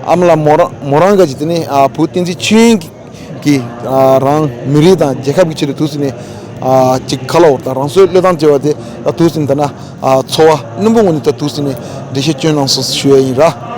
ཨ་མ་ལགས་མོ་རང་མོ་རང་འགའ་ཞིག་དེ་ནས་ཨ་བུ་བསྟན་འཛིན་ཆོས་དབྱིངས་ཀྱི་ཀྱི་ཨ་རང་མི་རིགས་དང་རྒྱལ་ཁབ་ཀྱི་ཆེད་དུ་འདུག་སེ་ནས་ཨ་ཅིག་ཁ་ལོ་དང་རང་སྲོག་བློས་བཏང་བྱས་པ་དེ་ད་འདུག་སེ་ནས་ད་ན་ཨ་ཚོར་བ་རྣོན་པོ་ངང་ནས་ད་འདུག་སེ་ནས་འགྲེལ་བཤད་བསྐྱོན་གནང་སོང་ཞུ་ཡ་ཡིན་ར།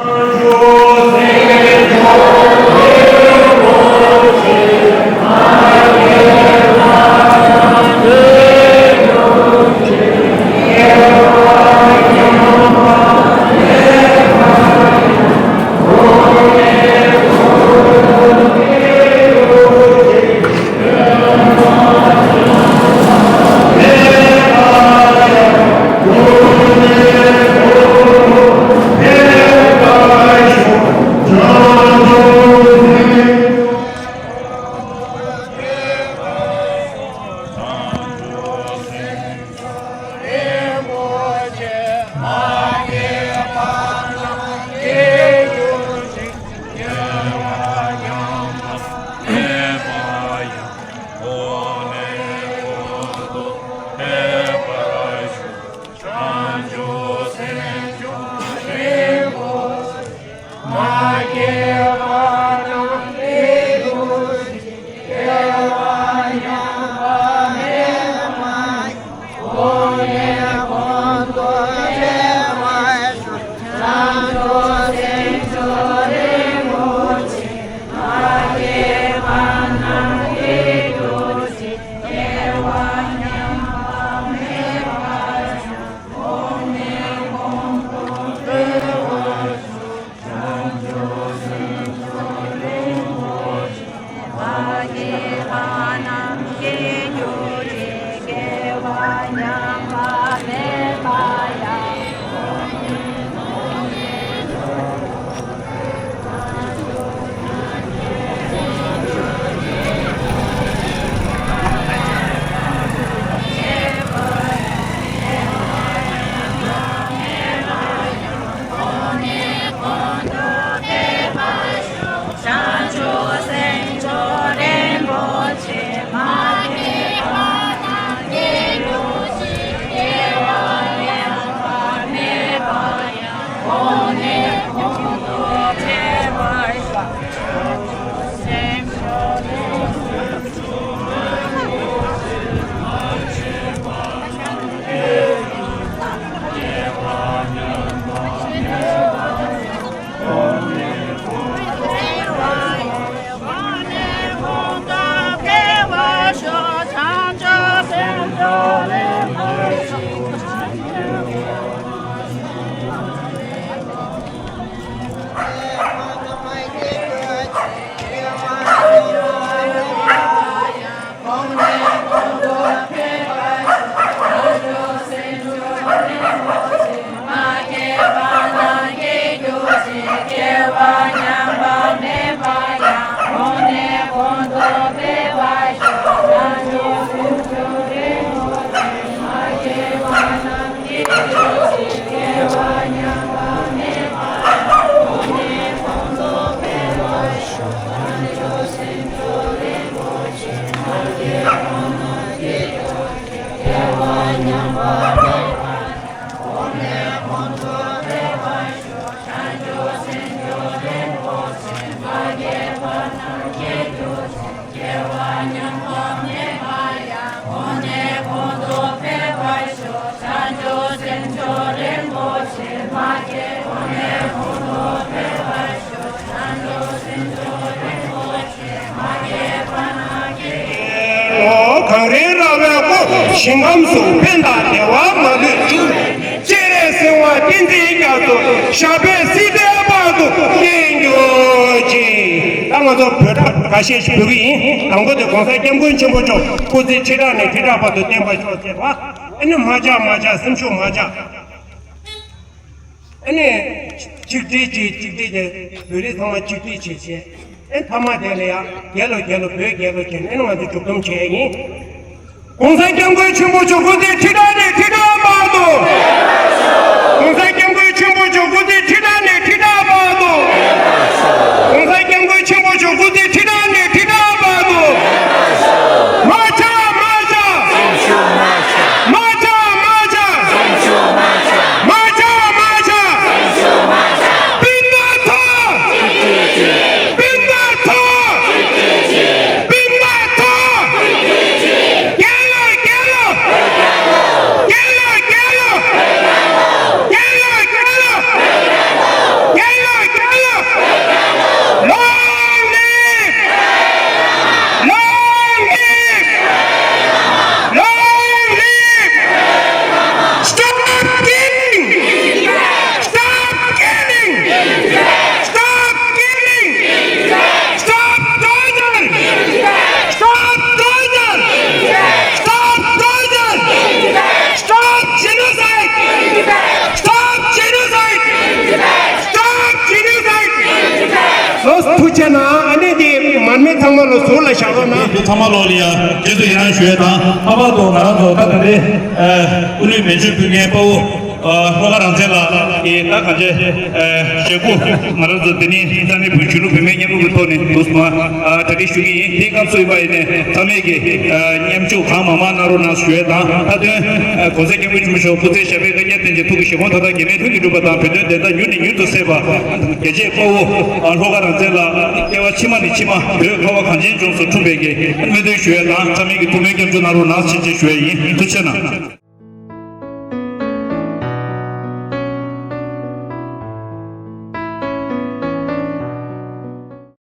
ཞིང་ཁམས་སུ་ཕན་དང་བདེ་བ་མ་ལུས་འབྱུང་། སྤྱན་རས་གཟིགས་དབང་བསྟན་འཛིན་རྒྱ་མཚོ་ཞབས་པད་སྲིད་མཐའི་བར་དུ་བརྟན་གྱུར་ཅིག་ད་ང་ཚོ་བོད་སྒྲ་ཁ་ཤས་ཤིག་འབོད་ཀྱི་ཡིན། དང་པོ་དེ་གོང་ས་སྐྱབས་མགོན་ཆེན་པོ་མཆོག་སྐུ་ཚེ་ཁྲི་ཕྲག་ནས་ཁྲི་ཕྲག་བར་དུ་བརྟན་པར་ཤོག་ཟེར་བ། ཨ་ནི་མ་ཆགས་མ་ཆགས་སེམས་ཤུགས་མ་ཆགས། ཨ་ནི་ཆིག་སྒྲིལ་གྱིས་ཆིག་སྒྲིལ་གྱིས་བོད་རིགས་ཚང་མ་ཆིག་སྒྲིལ་བྱེད་བྱེད། ཨེ་མཐའ་མ་དེ་ལ་ཡང་རྒྱལ་ལོ་རྒྱལ་ལོ་བོད་རྒྱལ་ལོ་བྱས་ནས་ཨེ་ང་ཚོ་མཇུག་སྡོམ་བྱས་ཡིན། གོང་ས་སྐྱབས་མགོན་ཆེན་པོ་མཆོག་སྐུ་ཚེ་ཁྲི་ཕྲག་ནས་ཁྲི་ཕྲག་བར་དུ། གོང་ས་སྐྱབས་མགོན་ཆེན་པོ་མཆོག་སྐུ་ཚེ་ཁྲི་ཕྲག་ནས་ཁྲི་ཕྲག་བར་དུ། གོང་ས་སྐྱབས་མགོན་ཆེན་པོ་མཆོག་སྐུ་ཚེ་ཁྲི་ཕྲག་ནས་ཁྲི་ཕྲག་བར་དུ། མ་ཆགས་མ་ཆགས། མ་ཆགས་མ་ཆགས། མ་ཆགས་མ་ཆགས། སྤུན་ཟླ་ཐོབ། སྤུན་ཟླ་ཐོབ། སྤུན་ཟླ་ཐོབ། རྒྱལ་ལོ་རྒྱལ་ལོ། རྒྱལ་ལོ་རྒྱལ་ལོ། རྒྱལ་ལོ་རྒྱལ་ལོ། རྒྱལ་ལོ་རྒྱལ་ལོ། Long live! Long live! Long live! Stop killing! Stop killing! Stop killing! Stop torture! Stop torture! Stop torture! Stop genocide! Stop genocide! Stop genocide! ལོ་ཐུགས་རྗེ་གནང་། ཨ་ནི་དེ་མར་མེ་ཚང་མ་ལོ་ཟུར་ལ་བཞག་རོགས་གནང་། དེ་ཚང་མ་ལོ་ལ་ཡ་རྗེས་སུ་ཡི་རང་ཞུ་ཡས་དང་། ལྷག་པར་དུ་ང་རང་ཚོ་ད་ད་ལྟའི་སྐུ་ལུས་མེ་མཆོད་ཕུལ་མཁན་དཔའ་བོ། ཨ། ལྷོ་ཁ་རང་བཙན་ལགས་ཀྱིས་ད་གང་ཅི། ཨ། ཞེ་དགུ་ང་རང་ཚོ་འདི་ནས་རྩ་མེད་བོད་གཞོན་ནུ་བུད་མེད་མཉམ་རུབ་ཀྱི་ཐོག་ནས་འདུག་སེ་མར་ཨ་གྲ་སྒྲིག་ཞུ་གི་ཡིན། དེའི་སྐབས་སུ་ཡིན་པ་ཡིན་ནའི་ཚང་མས་ཀྱིས་ཨ་མཉམ་ཞུགས་གང་མང་མང་གནང་རོགས་གནང་ཞུ་ཡས་དང་། མཐའ་དོན་ཨ་གོང་ས་སྐྱབས་མགོན་ཆེན་པོ་མཆོག་སྐུ་ཚེ་ཞབས་པད་བསྐལ་བརྒྱར་བརྟན་ཅིང་། ཐུགས་ཀྱི་བཞེད་དགོངས་མཐའ་དག་འགལ་མེད་ལྷུན་གྱིས་གྲུབ་པ་དང་། བོད་དོན་བདེན་མཐའ་མྱུར་ནས་མྱུར་དུ་གསལ་བ། རྒྱལ་གཅེས་དཔའ་བོ་ཨ་ལྷོ་ཁ་རང་བཙན་ལགས་སྐྱེ་བ་ཕྱི་མ་ནས་ཕྱི་མ་བོད་ཁ་བ་གངས་ཅན་ལྗོངས་སུ་འཁྲུངས་པའི་གི་སྨོན་འདུན་ཞུ་ཡས་དང་། ཚང་མས་ཀྱིས་ཐུགས་སྨོན་སྐྱབས་འཇུག་གནང་རོགས་གནང་ཞེས་ཞུ་ཡས་ཡིན། ཐུགས་རྗེ་གནང་།